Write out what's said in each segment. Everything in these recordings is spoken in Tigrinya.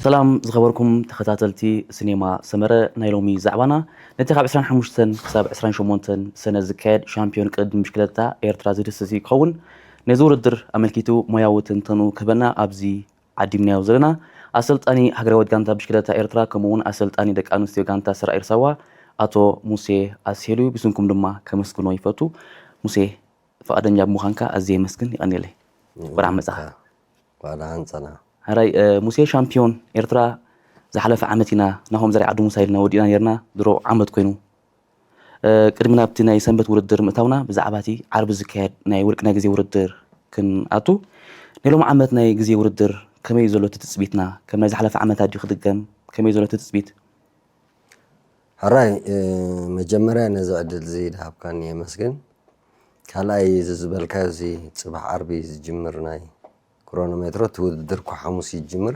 ሰላም ዝኸበርኩም ተኸታተልቲ ሲኔማ ሰመረ፣ ናይ ሎሚ ዛዕባና ነቲ ካብ ዕስራን ሓሙሽተን ክሳብ ዕስራን ሸሞንተን ሰነ ዝካየድ ሻምፒዮን ቅድድም ብሽክለታ ኤርትራ ዝድስስ እዩ ክኸውን። ነዚ ውድድር ኣመልኪቱ ሞያዊ ትንተኑ ክህበና ኣብዚ ዓዲምናዮ ዘለና ኣሰልጣኒ ሃገራዊት ጋንታ ብሽክለታ ኤርትራ ከምኡ እውን ኣሰልጣኒ ደቂ ኣንስትዮ ጋንታ ስራኤል ሳዋ ኣቶ ሙሴ ኣስሄሉ እዩ። ብስምኩም ድማ ከመስግኖ ይፈቱ። ሙሴ፣ ፍቓደኛ ብምዃንካ ኣዝየ የመስግን። ይቐንየለይ። ወርዓ መጻኻ። ዋላ ሃንጸና። ሕራይ፣ እ፣ ሙሴ፣ ሻምፒዮን ኤርትራ ዝሓለፈ ዓመት ኢና ናሆም ዘርኣይ ዓዱ ሙሳ ኢልና ወዲእና ነርና። ድሮ ዓመት ኮይኑ፣ እ፣ ቅድሚ ናብቲ ናይ ሰንበት ውድድር ምእታውና ብዛዕባ እቲ ዓርቢ ዝካየድ ናይ ውልቂ ናይ ግዜ ውድድር ክንኣቱ፣ ናይ ሎሚ ዓመት ናይ ግዜ ውድድር ከመይ እዩ ዘሎ እቲ ትጽቢትና? ከም ናይ ዝሓለፈ ዓመታት ድዩ ክድገም? ከመይ እዩ ዘሎ እቲ ትጽቢት? ሕራይ፣ እ፣ መጀመርያ ነዚ ዕድል እዚ ድሃብካኒ የመስግን። ካልኣይ፣ እዚ ዝበልካዮ፣ እዚ ጽባሕ ዓርቢ ዝጅምር ናይ ክሮኖሜትሮ፣ እቲ ውድድር እኳ ሓሙስ ይጅምር።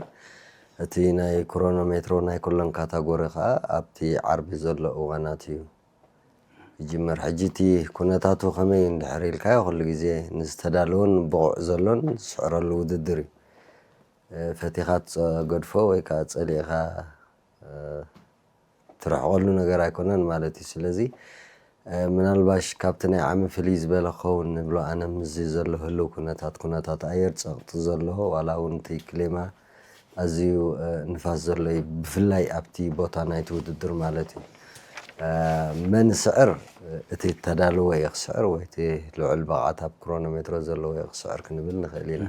እቲ ናይ ክሮኖሜትሮ ናይ ኩለን ካታጎሪ ከኣ ኣብቲ ዓርቢ ዘሎ እዋናት እዩ ይጅምር። ሕጂ እቲ ኩነታቱ ከመይ እንድሕር ኢልካዮ፣ ኩሉ ግዜ ንዝተዳለወን ብቑዕ ዘሎን ዝስዕረሉ ውድድር እዩ። እ፣ ፈቲኻ ትገድፎ ወይ ከኣ ጸሊእኻ፣ እ፣ ትርሕቐሉ ነገር ኣይኮነን ማለት እዩ። ስለዚ፣ እ፣ ምናልባሽ ካብቲ ናይ ዓሚ ፍልይ ዝበለ ክኸውን ንብሎ ኣነ፣ ምስዚ ዘሎ ህልው ኩነታት፣ ኩነታት ኣየር ጸቕጢ ዘለዎ፣ ዋላ እውን እቲ ክሌማ ኣዝዩ፣ እ፣ ንፋስ ዘሎ እዩ፣ ብፍላይ ኣብቲ ቦታ ናይቲ ውድድር ማለት እዩ። እ፣ መን ስዕር፣ እ፣ እቲ ተዳለወ እዩ ክስዕር፣ ወይ እቲ ልዑል ብቕዓት ኣብ ክሮኖሜትሮ ዘለዎ እዩ ክስዕር ክንብል ንኽእል ኢና።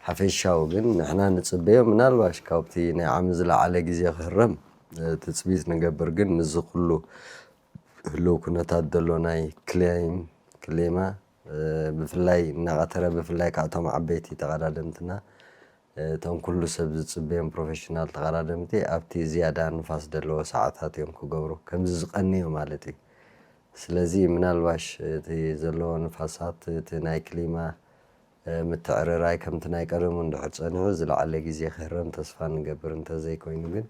ሓፈሻዊ ግን ንሕና ንጽበዮ፣ ምናልባሽ ካብቲ ናይ ዓሚ ዝለዓለ ግዜ ክህረም፣ እ፣ ትጽቢት ንገብር። ግን ምስዚ ኩሉ ህልው ኩነታት ዘሎ ናይ ክሌም፣ ክሌማ፣ እ፣ ብፍላይ እናቐተረ፣ ብፍላይ ከዓ እቶም ዓበይቲ ተቐዳደምትና፣ እ፣ እቶም ኩሉ ሰብ ዝጽበዮም ፕሮፌሽናል ተቐዳደምቲ ኣብቲ ዝያዳ ንፋስ ዘለዎ ሰዓታት እዮም ክገብሩ፣ ከምዚ ዝቐንዮ ማለት እዩ። ስለዚ ምናልባሽ እቲ ዘለዎ ንፋሳት፣ እቲ ናይ ክሊማ፣ እ፣ ምትዕርራይ ከምቲ ናይ ቀደሙ እንድሕር ጸኒሑ፣ ዝለዓለ ግዜ ክህረም ተስፋ ንገብር። እንተዘይኮይኑ ግን፣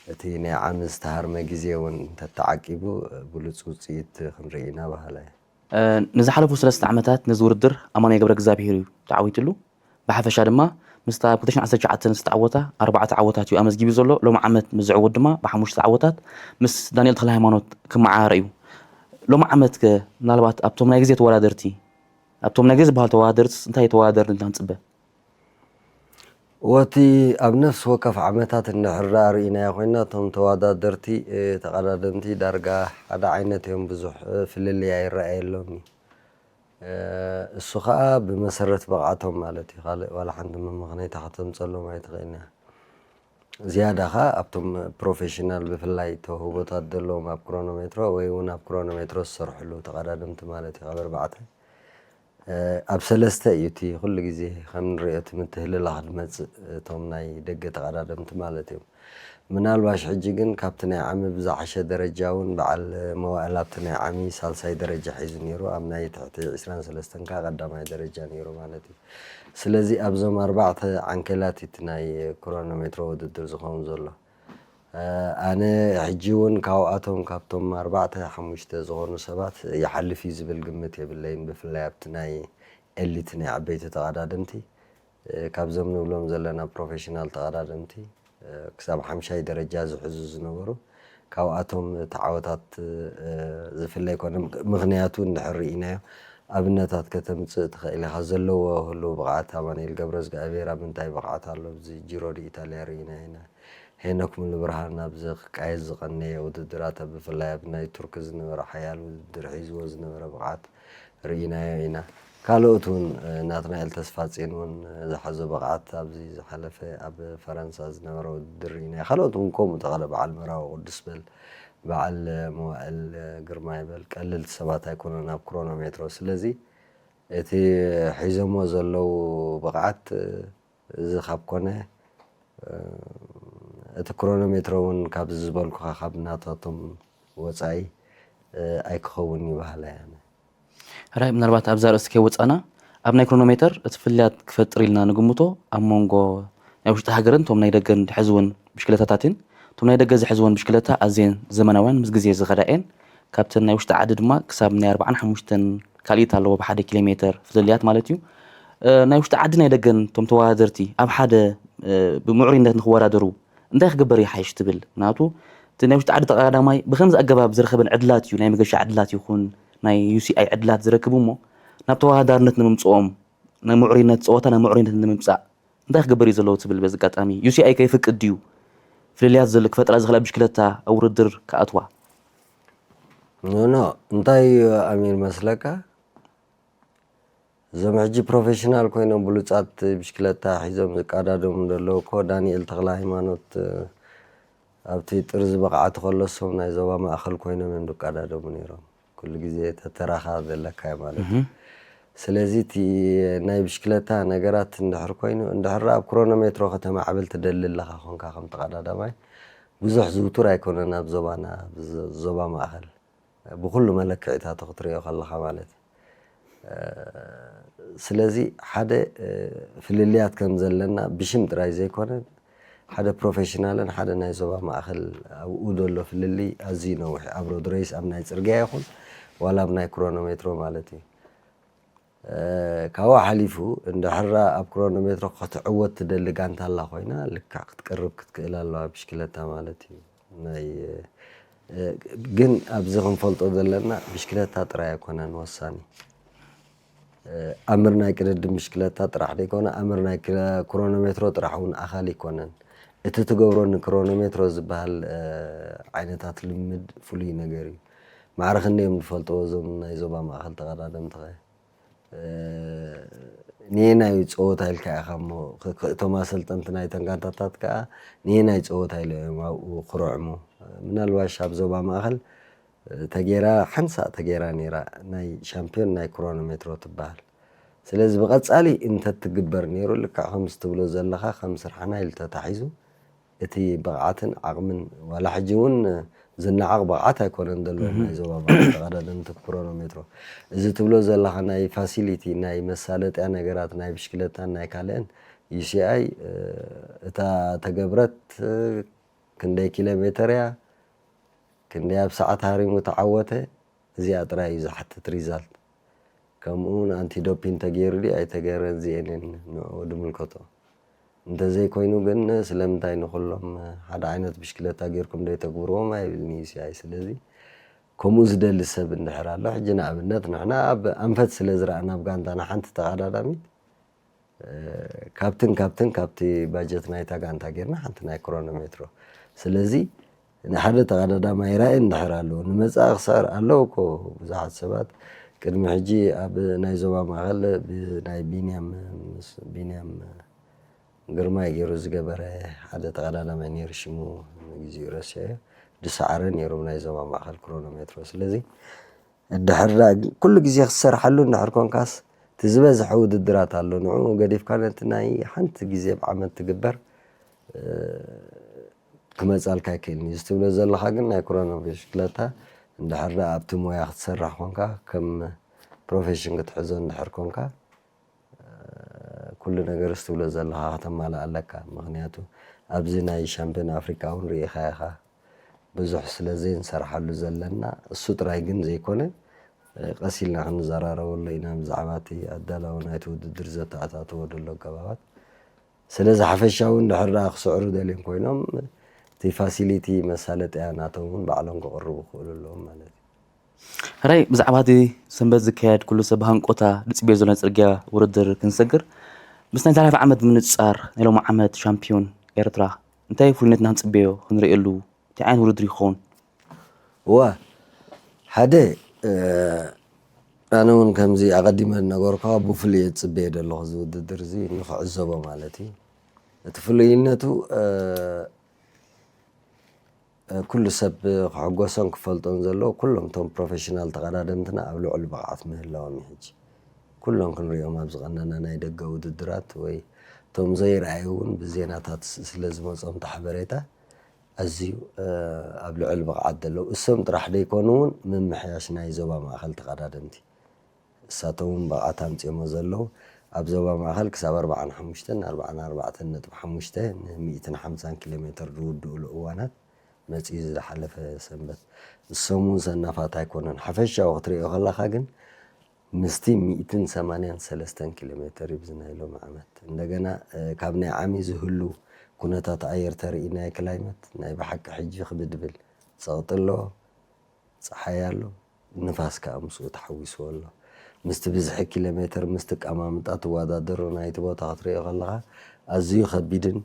እቲ ናይ ዓሚ ዝተሃርመ ግዜ እውን እንተተዓቂቡ፣ ብሉጽ ውጽኢት ክንርኢ ኢና በሃላይ። እ፣ ንዝሓለፉ ሰለስተ ዓመታት ነዚ ውድድር ኣማኑኤል ገብረ እግዚኣብሄር እዩ ተዓዊትሉ። ብሓፈሻ ድማ ምስታ ኣብ ክልተ ሽሕን ዓሰርተ ትሽዓተን ዝተዓወታ ኣርባዕተ ዓወታት እዩ ኣመዝጊቡ ዘሎ። ሎሚ ዓመት ምስ ዝዕወት ድማ ብሓሙሽተ ዓወታት ምስ ዳንኤል ተኽለ ሃይማኖት ክመዓራረ እዩ። ሎሚ ዓመት ከ ምናልባት ኣብቶም ናይ ግዜ ተወዳደርቲ፣ ኣብቶም ናይ ግዜ ዝበሃል ተወዳደርትስ እንታይ ተወዳደርቲ ኢና ንጽበ? ወቲ ኣብ ነፍሲ ወከፍ ዓመታት እንድሕር ደኣ ርኢናዮ ኮይና፣ እቶም ተወዳደርቲ፣ እ፣ ተቐዳደምቲ ዳርጋ ሓደ ዓይነት እዮም። ብዙሕ፣ እ፣ ፍልልይ ኣይረኣየሎምን እዩ። እ፣ እሱ ኸኣ ብመሰረት ብቕዓቶም ማለት እዩ። ካልእ ዋላ ሓንቲ መመኽነይታ ከተምጸሎም ኣይትኽእልን እያ። ዝያዳ ኸኣ ኣብቶም ፕሮፌሽናል ብፍላይ ተውህቦታት ዘለዎም ኣብ ክሮኖሜትሮ ወይ እውን ኣብ ክሮኖሜትሮ ዝሰርሕሉ ተቐዳደምቲ ማለት እዩ። ካብ ኣርባዕተ፣ እ፣ ኣብ ሰለስተ እዩ እቲ ኩሉ ግዜ ከም ንሪኦ እቲ ምትህልላኽ ዝመጽእ፣ እቶም ናይ ደገ ተቐዳደምቲ ማለት እዮም። ምናልባሽ ሕጂ ግን ካብቲ ናይ ዓሚ ብዝዓሸ ደረጃ እውን በዓል መዋእል ኣብቲ ናይ ዓሚ ሳልሳይ ደረጃ ሒዙ ነይሩ፣ ኣብ ናይ ትሕቲ ዕስራን ሰለስተን ከኣ ቀዳማይ ደረጃ ነይሩ ማለት እዩ። ስለዚ ኣብዞም ኣርባዕተ ዓንኬላት እቲ ናይ ክሮኖሜትሮ ውድድር ዝኸውን ዘሎ። እ፣ ኣነ ሕጂ እውን ካብኣቶም፣ ካብቶም ኣርባዕተ ሓሙሽተ ዝኾኑ ሰባት ይሓልፍ እዩ ዝብል ግምት የብለይን፣ ብፍላይ ኣብቲ ናይ ኤሊት ናይ ዓበይቲ ተቐዳደምቲ፣ እ፣ ካብዞም ንብሎም ዘለና ፕሮፌሽናል ተቐዳደምቲ፣ እ፣ ክሳብ ሓምሻይ ደረጃ ዝሕዙ ዝነበሩ፣ ካብኣቶም እቲ ዓወታት፣ እ፣ ዝፍለ ኣይኮነን። ምኽ-፣ ምኽንያቱ እንድሕር ርኢናዮ፣ ኣብነታት ከተምጽእ ትኽእል ኢኻ። ዘለዎ ህሉው ብቕዓት ኣማኑኤል ገብረዝግኣብሄር ኣብ ምንታይ ብቕዓት ኣሎ፣ ኣብዚ ጂሮ ዲ ኢታልያ ርኢናዮ ኢና። ሄኖክ ሙሉብርሃን ኣብዚ ክቃየድ ዝቐነየ ውድድራት፣ ኣብ ብፍላይ ኣብ ናይ ቱርኪ ዝነበረ ሓያል ውድድር ሒዝዎ ዝነበረ ብቕዓት ርኢናዮ ኢና። ካልኦት እውን፣ እ፣ ናትናኤል ተስፋጽዮን እውን፣ እ፣ ዝሓዞ ብቕዓት ኣብዚ ዝሓለፈ ኣብ ፈረንሳ ዝነበረ ውድድር ርኢናዮ። ካልኦት እውን ከምኡ ተቐለ፣ በዓል መራዊ ቅዱስ በል፣ በዓል፣ እ፣ መዋእል፣ እ፣ ግርማይ በል፣ ቀለልቲ ሰባት ኣይኮኑን ኣብ ክሮኖሜትሮ። ስለዚ እቲ ሒዞሞ ዘለዉ ብቕዓት፣ እ፣ እዚ ካብ ኮነ፣ እ፣ እቲ ክሮኖሜትሮ እውን ካብዚ ዝበልኩኻ ካብ ናታቶም ወጻኢ፣ እ፣ ኣይክኸውን እዩ በሃላይ ኣነ። ሕራይ፣ ምናልባት ኣብዛ ርእሲ ከይወጻና፣ ኣብ ናይ ክሮኖሜተር እቲ ፍልልያት ክፈጥር ኢልና ንግምቶ ኣብ መንጎ ናይ ውሽጢ ሃገርን እቶም ናይ ደገን ዝሕዝወን ብሽክለታታትን። እቶም ናይ ደገ ዝሕዝወን ብሽክለታ ኣዝየን ዘመናውያን፣ ምስ ግዜ ዝኸዳ እየን። ካብተን ናይ ውሽጢ ዓዲ ድማ ክሳብ ናይ ኣርባዓን ሓሙሽተን ካልኢት ኣለዎ፣ ብሓደ ኪሎ ሜተር ፍልልያት ማለት እዩ። እ፣ ናይ ውሽጢ ዓዲ ናይ ደገን እቶም ተወዳደርቲ ኣብ ሓደ፣ እ፣ ብምዕሩይነት ንክወዳደሩ እንታይ ክግበር ይሓይሽ ትብል? ምክንያቱ እቲ ናይ ውሽጢ ዓዲ ተቐዳዳማይ ብከምዚ ኣገባብ ዝረኸበን ዕድላት እዩ፣ ናይ መገሻ ዕድላት ይኹን ናይ ዩ ሲ ኣይ ዕድላት ዝረክብ እሞ ናብ ተወዳዳርነት ንምምፅኦም፣ ናይ ምዕሩይነት ፀወታ ናብ ምዕሩይነት ንምምፃእ እንታይ ክግበር እዩ ዘለዎ ትብል? በዚ ኣጋጣሚ ዩ ሲ ኣይ ከ ይፍቅድ ድዩ ፍልልያት ዘሎ ክፈጥራ ዝኽእል ኣብ ብሽክለታ ኣብ ውድድር ክኣትዋ? ኖ ኖ እንታይ እዩ ኣሚር መስለካ? እዞም ሕጂ ፕሮፌሽናል ኮይኖም ብሉፃት ብሽክለታ ሒዞም ዝቀዳደሙ ዘለዉ እኮ ዳንኤል ተክለ ሃይማኖት ኣብቲ ጥርዚ ብቕዓቱ ከሎ እሶም ናይ ዞባ ማእኸል ኮይኖም እዮም ዝቀዳደሙ ነይሮም። ኩሉ ግዜ ተተራኻ ዘለካ እዩ ማለት እዩ። ስለዚ እቲ ናይ ብሽክለታ ነገራት እንድሕር ኮይኑ እንድሕር ኣብ ክሮኖሜትሮ ከተማዕብል ትደሊ ኣለኻ ኮንካ ከም ተቐዳዳማይ ብዙሕ ዝውቱር ኣይኮነን ኣብ ዞባና ዞባ ማእኸል ብኩሉ መለክዒታቱ ክትሪኦ ከለኻ ማለት እዩ። ስለዚ ሓደ ፍልልያት ከም ዘለና ብሽም ጥራይ ዘይኮነ ሓደ ፕሮፌሽናልን ሓደ ናይ ዞባ ማእኸል ኣብኡ ዘሎ ፍልልይ ኣዝዩ ነዊሕ ኣብ ሮድ ሬስ ኣብ ናይ ፅርግያ ይኹን ዋላ ኣብ ናይ ክሮኖሜትሮ ማለት እዩ። ካብኡ ሓሊፉ እንድሕራ ኣብ ክሮኖሜትሮ ክትዕወት ትደሊ ጋንታ ኣላ ኮይና ልክዕ ክትቀርብ ክትክእል ኣለዋ ብሽክለታ ማለት እዩ። ናይ ግን ኣብዚ ክንፈልጦ ዘለና ብሽክለታ ጥራይ ኣይኮነን ወሳኒ። ኣምር ናይ ቅድድም ብሽክለታ ጥራሕ ዘይኮነ ኣምር ናይ ክሮኖሜትሮ ጥራሕ እውን ኣኻል ይኮነን። እቲ ትገብሮ ንክሮኖሜትሮ ዝበሃል ዓይነታት ልምድ ፍሉይ ነገር እዩ። ማዕረ ክንደዮም ዝፈልጥዎ እዞም ናይ ዞባ ማእኸል ተቐዳደምቲ ኸ ንየናይ ጸወታ ኢልካ ኢኻ እሞ እቶም ኣሰልጠንቲ ናይተን ጋንታታት ከኣ ንየናይ ጸወታ ኢሎም እዮም ኣብኡ ክርዕሙ። ምናልባሽ ኣብ ዞባ ማእኸል ተጌራ ሓንሳእ ተጌራ ነይራ ናይ ሻምፒዮን ናይ ክሮኖሜትሮ ትበሃል። ስለዚ ብቐጻሊ እንተትግበር ነይሩ ልክዕ ከምዚ ትብሎ ዘለኻ ከም ስርሓና ኢሉ ተታሒዙ እቲ ብቕዓትን ዓቕምን ዋላ ሕጂ እውን ዝነዓቕ ብቕዓት ኣይኮነን ዘለዎም ናይ ዞባ ባሕሪ ተቐዳደምቲ ክሮኖሜትሮ። እዚ ትብሎ ዘለኻ ናይ ፋሲሊቲ ናይ መሳለጥያ ነገራት ናይ ብሽክለታን ናይ ካልእን ዩ ሲ ኣይ እታ ተገብረት ክንደይ ኪሎ ሜተር እያ ክንደይ ኣብ ሰዓት ሃሪሙ ተዓወተ እዚኣ ጥራይ እዩ ዝሓትት ሪዛልት። ከምኡ እውን ኣንቲ ዶፒን ተገይሩ ድዩ ኣይተገይረን እዚኤን እየን ንዕኡ ዝምልከቶ። እንተዘይኮይኑ ግን ስለምንታይ ንኹሎም ሓደ ዓይነት ብሽክለታ ጌርኩም ዘይተግብርዎም ኣይብልን ዩ ሲ ኣይ። ስለዚ ከምኡ ዝደሊ ሰብ እንድሕር ኣሎ ሕጂ ንኣብነት ንሕና ኣብ ኣንፈት ስለ ዝረኣና ኣብ ጋንታና ሓንቲ ተቐዳዳሚት ካብትን ካብትን ካብቲ ባጀት ናይታ ጋንታ ጌርና ሓንቲ ናይ ክሮኖሜትሮ ስለዚ ንሓደ ተቐዳዳማይ ራእይ እንድሕር ኣለዎ ንመፃኢ ክሳር ኣለዉ እኮ ብዙሓት ሰባት ቅድሚ ሕጂ ኣብ ናይ ዞባ ማእኸል ብናይ ቢንያም ቢንያም ግርማይ ገይሩ ዝገበረ ሓደ ተቐዳዳማይ ነይሩ ሽሙ ንግዚኡ ረሲዐዮ ዝሰዓረ ነይሩ ናይ ዞባ ማእኸል ክሮኖሜትሮ ስለዚ እንድሕር ኩሉ ግዜ ክትሰርሓሉ እንድሕር ኮንካስ እቲ ዝበዝሐ ውድድራት ኣሎ ንዑ ገዲፍካ ነቲ ናይ ሓንቲ ግዜ ብዓመት ትግበር ክመፃልካ ኣይክእልን እዩ ዝትብሎ ዘለካ ግን ናይ ክሮኖ ብሽክለታ እንድሕር ኣብቲ ሞያ ክትሰርሕ ኮንካ ከም ፕሮፌሽን ክትሕዞ እንድሕር ኮንካ ኩሉ ነገር ዝትብሎ ዘለካ ከተማልእ ኣለካ ምክንያቱ ኣብዚ ናይ ሻምፒዮን ኣፍሪካ እውን ርኢካ ኢካ ብዙሕ ስለ ዘይንሰርሓሉ ዘለና እሱ ጥራይ ግን ዘይኮነ ቀስ ኢልና ክንዘራረበሉ ኢና ብዛዕባ እቲ ኣዳላዊ ናይቲ ውድድር ዘተኣታተዎ ዘሎ ኣገባባት ስለዚ ሓፈሻዊ እንድሕር ደኣ ክስዕሩ ደልዮም ኮይኖም እቲ ፋሲሊቲ መሳለጥያ ናቶም እውን ባዕሎም ክቕርቡ ክኽእሉ ኣለዎም ማለት እዩ። ሕራይ ብዛዕባ እቲ ሰንበት ዝካየድ ኩሉ ሰብ ብሃንቆታ ዝፅበዮ ዘሎ ናይ ፅርግያ ውድድር ክንሰግር ምስ ናይ ዝሓለፈ ዓመት ብምንፅፃር ናይ ሎሚ ዓመት ሻምፒዮን ኤርትራ እንታይ ፍሉይነትና ክንፅበዮ ክንርእየሉ እንታይ ዓይነት ውድድር ይኸውን? እዋ ሓደ ኣነ እውን ከምዚ ኣቐዲመ ዝነገርኳ ብፍሉይ እየ ዝፅበየ ዘለኹ እዚ ውድድር እዚ ንክዕዘቦ ማለት እዩ እቲ ፍሉይነቱ ኩሉ ሰብ ክሕጎሶን ክፈልጦን ዘለዎ ኩሎም እቶም ፕሮፌሽናል ተቐዳደምትና ኣብ ልዑል ብቕዓት ምህላዎም እዩ ሕጂ ኩሎም ክንሪኦም ኣብ ዝቐነና ናይ ደገ ውድድራት ወይ እቶም ዘይረኣዩ እውን ብዜናታት ስለ ዝመፆም እቲ ሓበሬታ ኣዝዩ ኣብ ልዑል ብቕዓት ዘለዉ እሶም ጥራሕ ዘይኮኑ እውን ምምሕያሽ ናይ ዞባ ማእኸል ተቐዳደምቲ እሳቶም እውን ብቕዓት ኣምፂኦሞ ዘለዉ ኣብ ዞባ ማእኸል ክሳብ ኣርባዓን ሓሙሽተን ኣርባዓን ኣርባዕተን ነጥቢ ሓሙሽተ ን ሚእትን ሓምሳን ኪሎ ሜትር ዝውድእሉ እዋናት መፂኡ ዝሓለፈ ሰንበት እሶም እውን ሰናፋት ኣይኮኑን ሓፈሻዊ ክትሪኦ ከለካ ግን ምስቲ ሚእትን ሰማንያን ሰለስተን ኪሎ ሜትር እዩ ብዚ ናይ ሎሚ ዓመት እንደገና ካብ ናይ ዓሚ ዝህሉ ኩነታት ኣየር ተርኢ ናይ ክላይመት ናይ ብሓቂ ሕጂ ክብድብል ጸቕጢ ኣሎ፣ ጸሓይ ኣሎ፣ ንፋስ ከኣ ምስኡ ተሓዊስዎ ኣሎ። ምስቲ ብዝሒ ኪሎ ሜትር ምስቲ ኣቀማምጣ ትወዳደሮ ናይቲ ቦታ ክትርእዮ ከለኻ ኣዝዩ ከቢድን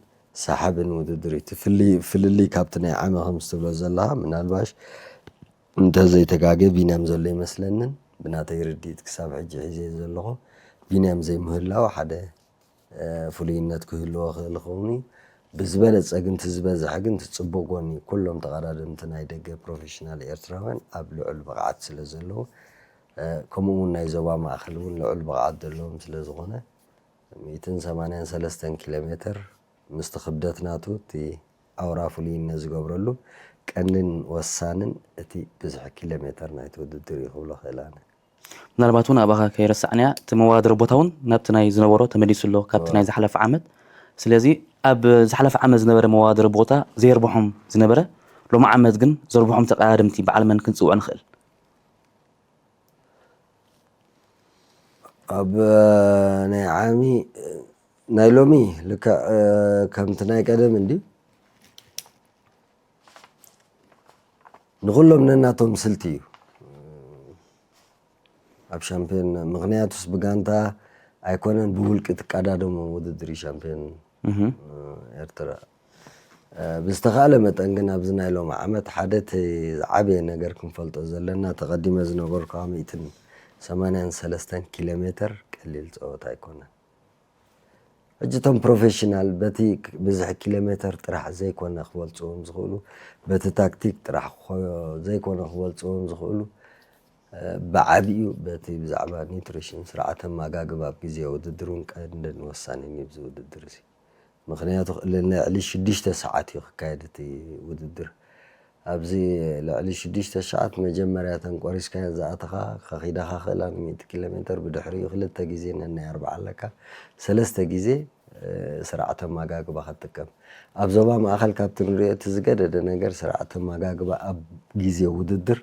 ሰሓብን ውድድር እዩ። እቲ ፍልይ- ፍልልይ ካብቲ ናይ ዓሚ ከምዚ ትብሎ ዘለኻ ምናልባሽ እንተዘይተጋገ ቢንያም ዘሎ ይመስለንን ብናተይ ርድኢት ክሳብ ሕጂ ሒዘ ዘለኹ ቢንያም ዘይምህላው ሓደ ፍሉይነት ክህልዎ ክእል ይኸውን እዩ። ብዝበለፀ ግን እቲ ዝበዝሐ ግን እቲ ፅቡቕ ጎኒ ኩሎም ተቐዳደምቲ ናይ ደገ ፕሮፌሽናል ኤርትራውያን ኣብ ልዑል ብቕዓት ስለ ዘለዉ ከምኡ እውን ናይ ዞባ ማእኸል እውን ልዑል ብቕዓት ዘለዎም ስለ ዝኾነ ሚእትን ሰማንያን ሰለስተን ኪሎ ሜትር ምስቲ ክብደት ናቱ እቲ ኣውራ ፍሉይነት ዝገብረሉ ቀንድን ወሳንን እቲ ብዝሒ ኪሎ ሜትር ናይቲ ውድድር እዩ ክብሎ ክእል ኣነ። ምናልባት እውን ኣባኻ ከይረሳዕናያ እቲ መወዳደሪ ቦታ እውን ናብቲ ናይ ዝነበሮ ተመሊሱ ኣሎ ካብቲ ናይ ዝሓለፈ ዓመት። ስለዚ ኣብ ዝሓለፈ ዓመት ዝነበረ መወዳደሪ ቦታ ዘየርብሖም ዝነበረ ሎሚ ዓመት ግን ዘርብሖም ተቐዳደምቲ በዓል መን ክንፅውዕ ንኽእል? ኣብ ናይ ዓሚ ናይ ሎሚ ልክዕ ከምቲ ናይ ቀደም እንዲ ንኹሎም ነናቶም ስልቲ እዩ ኣብ ሻምፒዮን ምክንያቱስ ብጋንታ ኣይኮነን ብውልቂ ትቀዳደሞ ውድድር እዩ ሻምፒዮን ኤርትራ ብዝተኻእለ መጠን ግን ኣብዚ ናይ ሎም ዓመት ሓደ እቲ ዝዓበየ ነገር ክንፈልጦ ዘለና ተቐዲመ ዝነበርኩ ሚእትን ሰማንያን ሰለስተን ኪሎ ሜትር ቀሊል ፀወታ ኣይኮነን ሕጂ እቶም ፕሮፌሽናል በቲ ብዝሒ ኪሎ ሜትር ጥራሕ ዘይኮነ ክበልፅዎም ዝኽእሉ በቲ ታክቲክ ጥራሕ ዘይኮነ ክበልፅዎም ዝኽእሉ ብዓቢኡ በቲ ብዛዕባ ኒትሪሽን ስርዓተ ኣመጋግባ ኣብ ግዜ ውድድር እውን ቀንድን ወሳንን እዩ እዚ ውድድር እዚ ምኽንያቱ ልዕሊ ሽዱሽተ ሰዓት እዩ ክካየድ እቲ ውድድር ኣብዚ ልዕሊ ሽዱሽተ ሰዓት መጀመርያ ተን ቆሪስካዮ ዝኣተኻ ከኺዳኻ ክእላ ንሚእቲ ኪሎ ሜትር ብድሕሪኡ ክልተ ግዜ ነናይ ኣርብዓ ኣለካ ሰለስተ ግዜ ስርዓተ ኣመጋግባ ክትጥቀም ኣብ ዞባ ማእኸል ካብቲ ንሪኦ እቲ ዝገደደ ነገር ስርዓተ ኣመጋግባ ኣብ ግዜ ውድድር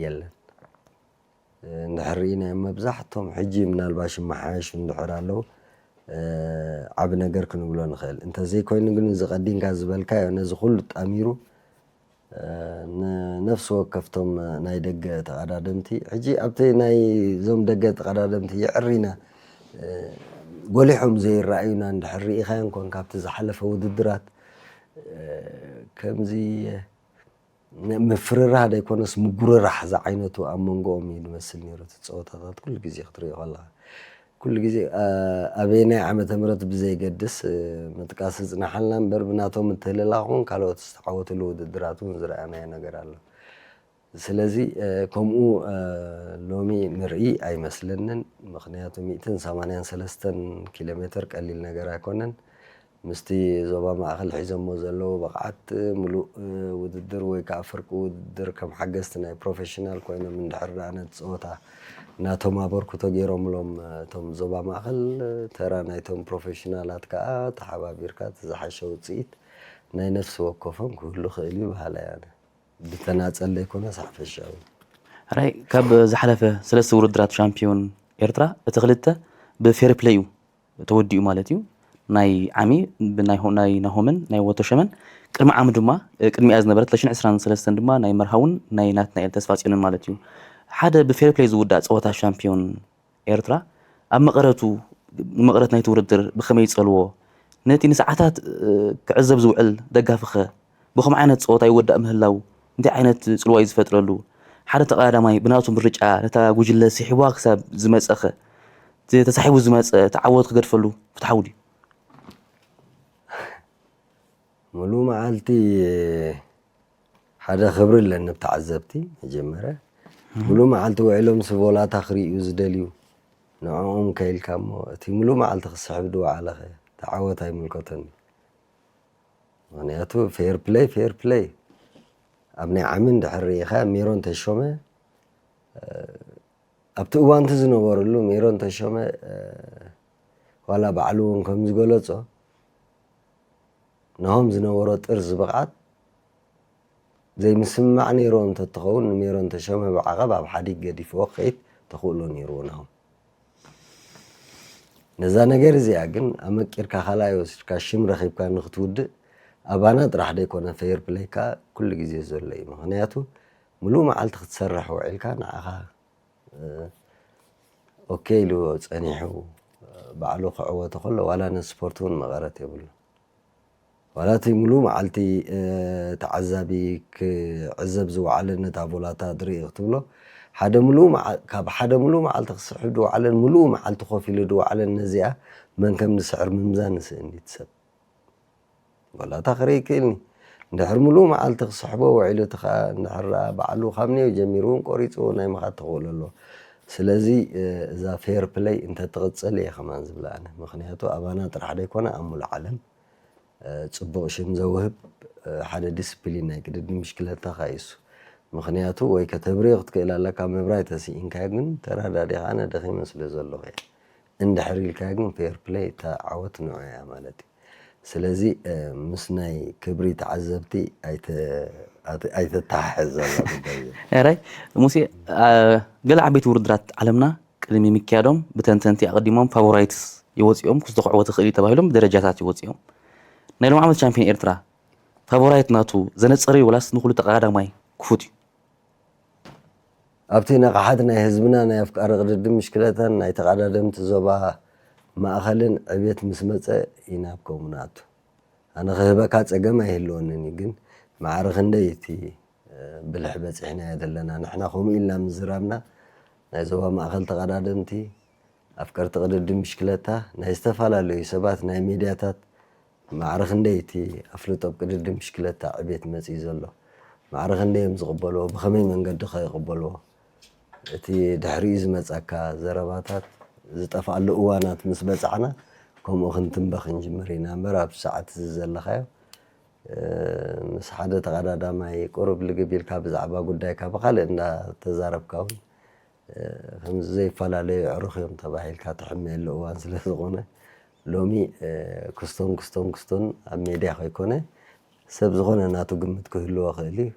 የለን እንድሕር ርኢናዮም መብዛሕቶም ሕጂ ምናልባሽ ይመሓየሹ እንድሕር ኣለዉ ዓቢ ነገር ክንብሎ ንኽእል እንተዘይኮይኑ ግን እዚ ቀዲምካ ዝበልካዮ ነዚ ኩሉ ጣሚሩ ንነፍሲ ወከፍቶም ናይ ደገ ተቐዳደምቲ ሕጂ ኣብቲ ናይ እዞም ደገ ተቐዳደምቲ የዕሪና ጎሊሖም ዘይረኣዩና እንድሕር ርኢኻዮ እንኮን ካብቲ ዝሓለፈ ውድድራት ከምዚ ምፍርራህ ዘይኮነስ ምጉርራሕ ዝዓይነቱ ኣብ መንጎኦም እዩ ዝመስል ነይሩ እቲ ፀወታታት ኩሉ ግዜ ክትሪኦ ከለካ ኩሉ ግዜ ኣበየናይ ዓመተ ምህረት ብዘይገድስ ምጥቃስ ዝፅናሓልና እምበር ብናቶም ምትህልላኽ እውን ካልኦት ዝተዓወትሉ ውድድራት እውን ዝረኣናዮ ነገር ኣሎ ስለዚ ከምኡ ሎሚ ንርኢ ኣይመስለንን ምክንያቱ ሚእትን ሰማንያን ሰለስተን ኪሎ ሜትር ቀሊል ነገር ኣይኮነን ምስቲ ዞባ ማእኸል ሒዞሞ ዘለዉ ብቕዓት ምሉእ ውድድር ወይ ከዓ ፍርቂ ውድድር ከም ሓገዝቲ ናይ ፕሮፌሽናል ኮይኖም እንድሕር ደኣ ነቲ ፀወታ ናቶም ኣበርክቶ ገይሮምሎም እቶም ዞባ ማእኸል ተራ ናይቶም ፕሮፌሽናላት ከዓ ተሓባቢርካ እቲ ዝሓሸ ውፅኢት ናይ ነፍሲ ወከፎም ክህሉ ክእል እዩ በሃላይ ኣነ ብተናፀል ዘይኮነስ ሓፈሻዊ ሕራይ ካብ ዝሓለፈ ሰለስተ ውድድራት ሻምፒዮን ኤርትራ እቲ ክልተ ብፌር ፕለይ እዩ ተወዲኡ ማለት እዩ ናይ ዓሚ ናይ ናሆምን ናይ ወተሸመን ቅድሚ ዓሚ ድማ ቅድሚኣ ዝነበረ ክልተ ሽሕን ዕስራን ሰለስተን ድማ ናይ መርሃውን ናይ ናትናኤል ተስፋፅዮንን ማለት እዩ ሓደ ብፌር ፕለይ ዝውዳእ ፀወታ ሻምፒዮን ኤርትራ ኣብ መቐረቱ ንመቐረት ናይቲ ውድድር ብኸመይ ይጸልዎ ነቲ ንሰዓታት ክዕዘብ ዝውዕል ደጋፊኸ ብኸም ዓይነት ፀወታ ይወዳእ ምህላው እንታይ ዓይነት ፅልዋ እዩ ዝፈጥረሉ ሓደ ተቐዳዳማይ ብናቱ ምርጫ ነታ ጉጅለ ስሒዋ ክሳብ ዝመፀኸ ተሳሒቡ ዝመፀ ተዓወት ክገድፈሉ ፍትሓዊ ድዩ ሙሉ መዓልቲ ሓደ ክብሪ ኣለኒ ብተዓዘብቲ መጀመርያ ሙሉ መዓልቲ ውዒሎም ስቮላታ ክርእዩ ዝደልዩ ንዕኦም ከይልካ እሞ እቲ ሙሉ መዓልቲ ክስሕብ ድወዓለኸ ተዓወት ኣይምልከቶን ምክንያቱ ፌር ፕለይ ፌር ፕለይ ኣብ ናይ ዓሚ እንድሕር ርኢኻ ሜሮን ተሾመ ኣብቲ እዋንቲ ዝነበረሉ ሜሮን ተሾመ ዋላ ባዕሉ እውን ከም ዝገለጾ ነሆም ዝነበሮ ጥርዚ ብቕዓት ዘይምስምማዕ ነይርዎ እንተትኸውን ንሜሮን ተሾመ ብዓቐብ ኣብ ሓዲግ ገዲፍዎ ክኸይድ ተኽእሎ ነይርዎ ነሆም። ነዛ ነገር እዚኣ ግን ኣመቂርካ ካልኣይ ወሲድካ ሽም ረኺብካ ንክትውድእ ኣባና ጥራሕ ዘይኮነ ፌር ፕለይ ከኣ ኩሉ ግዜ ዘሎ እዩ። ምኽንያቱ ምሉእ መዓልቲ ክትሰርሕ ውዒልካ ንዓኻ ኦኬ ኢሉ ጸኒሑ ባዕሉ ክዕወቶ ከሎ ዋላ ነቲ ስፖርት እውን መቐረት የብሉ። ዋላ እቲ ምሉእ መዓልቲ ተዓዛቢ ክዕዘብ ዝወዓለ ነታ ቮላታ ድርኢ ክትብሎ ሓደ ምሉእ መዓ- ካብ ሓደ ምሉእ መዓልቲ ክስሕብ ድወዓለን ምሉእ መዓልቲ ኮፍ ኢሉ ድወዓለን ነዚኣ መን ከም ዝስዕር ምምዛን ንስእን እዩ እቲ ሰብ። ወላ እታ ክርኢ ይክእልኒ እንድሕር ምሉእ መዓልቲ ክስሕቦ ውዒሉ እቲ ከዓ እንድሕር ደኣ ባዕሉ ካብ ኔው ጀሚሩ እውን ቆሪፁ ናይ ምኻድ ተኽእሎ ኣለዎ። ስለዚ እዛ ፌር ፕለይ እንተትቕፅል እየ ከማን ዝብላ ኣነ። ምክንያቱ ኣባና ጥራሕ ደይኮነ ኣብ ሙሉእ ዓለም ፅቡቕ ሽም ዘውህብ ሓደ ዲስፕሊን ናይ ቅድድም ብሽክለታ ካይሱ። ምክንያቱ ወይ ከተብርዮ ክትክእል ኣለካ፣ ምብራይ ተስኢንካዮ ግን ተረዳዲኻ ኣነ ደኺመ ስለ ዘለኹ እየ። እንድሕር ኢልካዮ ግን ፌር ፕለይ እታ ዓወት ንዑ እያ ማለት እዩ። ስለዚ ምስ ናይ ክብሪ ተዓዘብቲ ኣይተተሓሕዝ ዘሎ ጉዳይ እዩ። ራይ ሙሴ፣ ገለ ዓበይቲ ውድድራት ዓለምና ቅድሚ ምክያዶም ብተንተንቲ ኣቐዲሞም ፋቮራይትስ ይወፅኦም ክስቶ ክዕወት ይኽእል እዩ ተባሂሎም ብደረጃታት ይወፅኦም። ናይ ሎም ዓመት ቻምፒዮን ኤርትራ ፋቮራይት ናቱ ዘነፀረ እዩ ወላስ ንኩሉ ተቐዳዳማይ ክፉት እዩ? ኣብቲ ነቕሓት ናይ ህዝብና ናይ ኣፍቃሪ ቅድድም ምሽክለታን ናይ ተቐዳደምቲ ዞባ ማእኸልን ዕብየት ምስ መፀ ኢና ኣብ ከምኡ ንኣቱ። ኣነ ክህበካ ፀገም ኣይህልወንን እዩ፣ ግን ማዕረ ክንደይ እቲ ብልሒ በፂሕናዮ ዘለና ንሕና ከምኡ ኢልና ምዝራብና ናይ ዞባ ማእኸል ተቐዳደምቲ ኣፍቀርቲ ቅድድም ብሽክለታ ናይ ዝተፈላለዩ ሰባት ናይ ሚድያታት ማዕረ ክንደይ እቲ ኣፍልጦ ኣብ ቅድድም ብሽክለታ ዕቤት መፅዩ ዘሎ ማዕረ ክንደይ እዮም ዝቕበልዎ ብኸመይ መንገዲ ከ ይቕበልዎ እቲ ድሕሪኡ ዝመፀካ ዘረባታት ዝጠፍኣሉ እዋናት ምስ በፃዕና ከምኡ ክንትንበ ክንጅምር ኢና እምበር ኣብ ሰዓት እዚ ዘለኻዮ ምስ ሓደ ተቐዳዳማይ ቁሩብ ልግብ ኢልካ ብዛዕባ ጉዳይካ ብኻልእ እንዳተዛረብካ እውን ከምዚ ዘይፈላለዩ ኣዕሩኽ እዮም ተባሂልካ ትሕመየሉ እዋን ስለ ዝኾነ ሎሚ ክስቶን ክስቶን ክስቶን ኣብ ሜድያ ከይኮነ ሰብ ዝኾነ ናቱ ግምት ክህልዎ ክእል እዩ።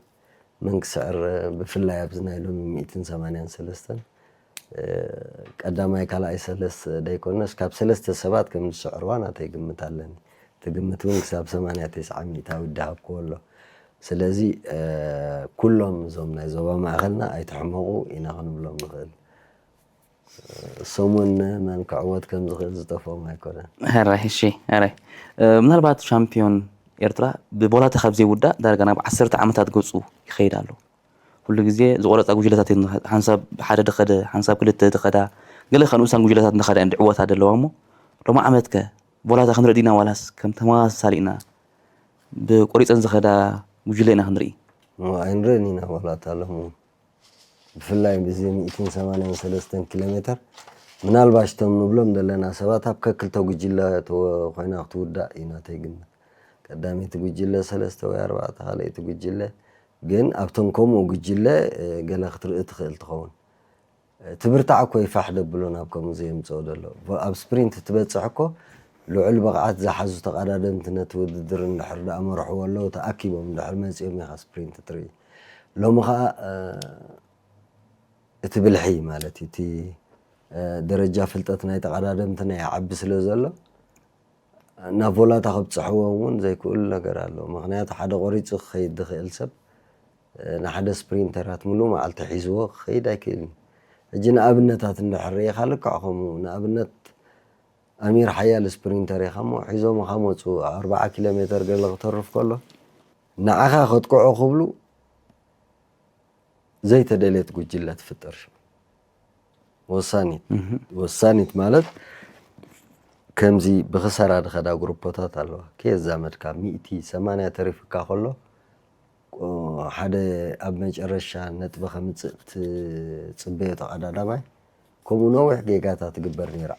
መን ክስዕር ብፍላይ ኣብዚ ናይ ሎሚ ሚእትን ሰማንያን ሰለስተን ቀዳማይ ካልኣይ ሰለስተ ደይኮነስ ካብ ሰለስተ ሰባት ከም ዝስዕርዋ ናተይ ግምት ኣለኒ። እቲ ግምት እውን ክሳብ ሰማንያ ተስዓ ሚእታዊ ድሃብክዎ ኣሎ። ስለዚ ኩሎም እዞም ናይ ዞባ ማእኸልና ኣይትሕመቑ ኢና ክንብሎም ንኽእል። ሰሙን መን ክዕወት ከም ዝኽእል ዝጠፍኦም ኣይኮነን። ሕራይ እሺ ሕራይ ምናልባት ሻምፒዮን ኤርትራ ብቦላታ ካብ ዘይውዳእ ዳርጋ ናብ ዓሰርተ ዓመታት ገፁ ይኸይድ ኣሎ። ኩሉ ግዜ ዝቆረፃ ጉጅለታት ሓንሳብ ሓደ ድኸደ ሓንሳብ ክልተ ድኸዳ ገለ ከ ንኡሳን ጉጅለታት እንዳኸዳ እየን ድዕወታ ደለዋ እሞ ሎሚ ዓመት ከ ቦላታ ክንርኢ ዲና ዋላስ ከም ተመሳሳሊ ኢና ብቆሪፀን ዝኸዳ ጉጅለ ኢና ክንርኢ? ኣይንርእን ኢና ቦላታ ሎም ብፍላይ ብዚ ሚእትን ሰማንያን ሰለስተን ኪሎ ሜትር ምናልባሽ ቶም ንብሎም ዘለና ሰባት ኣብ ከክልተ ጉጅለ ኮይና ክትውዳእ እዩ ናተይ ግምት። ቀዳመይቲ ጉጅለ ሰለስተ ወይ ኣርባዕተ ካልኣይቲ ጉጅለ ግን ኣብቶም ከምኡ ጉጅለ ገለ ክትርኢ ትኽእል ትኸውን። እቲ ብርታዕ እኮ ይፋሕ ደብሎ ናብ ከምኡ ዘየምፅኦ ዘሎ ኣብ ስፕሪንት ትበፅሕ እኮ ልዑል ብቕዓት ዝሓዙ ተቐዳደምቲ ነቲ ውድድር እንድሕር ደኣ መርሕዎ ኣለዉ ተኣኪቦም እንድሕር መፂኦም ኢኻ ስፕሪንት ትርኢ። ሎሚ ከዓ እቲ ብልሒ ማለት እዩ እቲ ደረጃ ፍልጠት ናይ ተቐዳደምትና ይዓቢ ስለ ዘሎ ናብ ቮላታ ከብፅሕዎም እውን ዘይክእሉ ነገር ኣሎ። ምክንያቱ ሓደ ቆሪፁ ክኸይድ ዝኽእል ሰብ ንሓደ ስፕሪንተራት ሙሉእ መዓልቲ ሒዝዎ ክኸይድ ኣይክእልን። ሕጂ ንኣብነታት እንድሕር ርኢኻ ልክዕ ከምኡ ንኣብነት ኣሚር ሓያል ስፕሪንተር ኢኻ እሞ ሒዞምኻ መፁ ኣርባዓ ኪሎ ሜተር ገለ ክተርፍ ከሎ ንዓኻ ከጥቅዑ ክብሉ ዘይተደልየት ጉጅለ ትፍጠር ሽዑ። ወሳኒት ወሳኒት ማለት ከምዚ ብክሰራ ዝኸዳ ግሩፖታት ኣለዋ። ከየዛመድካ ሚእቲ ሰማንያ ተሪፍካ ከሎ ሓደ ኣብ መጨረሻ ነጥቢ ከምፅእ ትፅበዮ ተቐዳዳማይ ከምኡ ነዊሕ ጌጋታት ትግበር ነይሩ።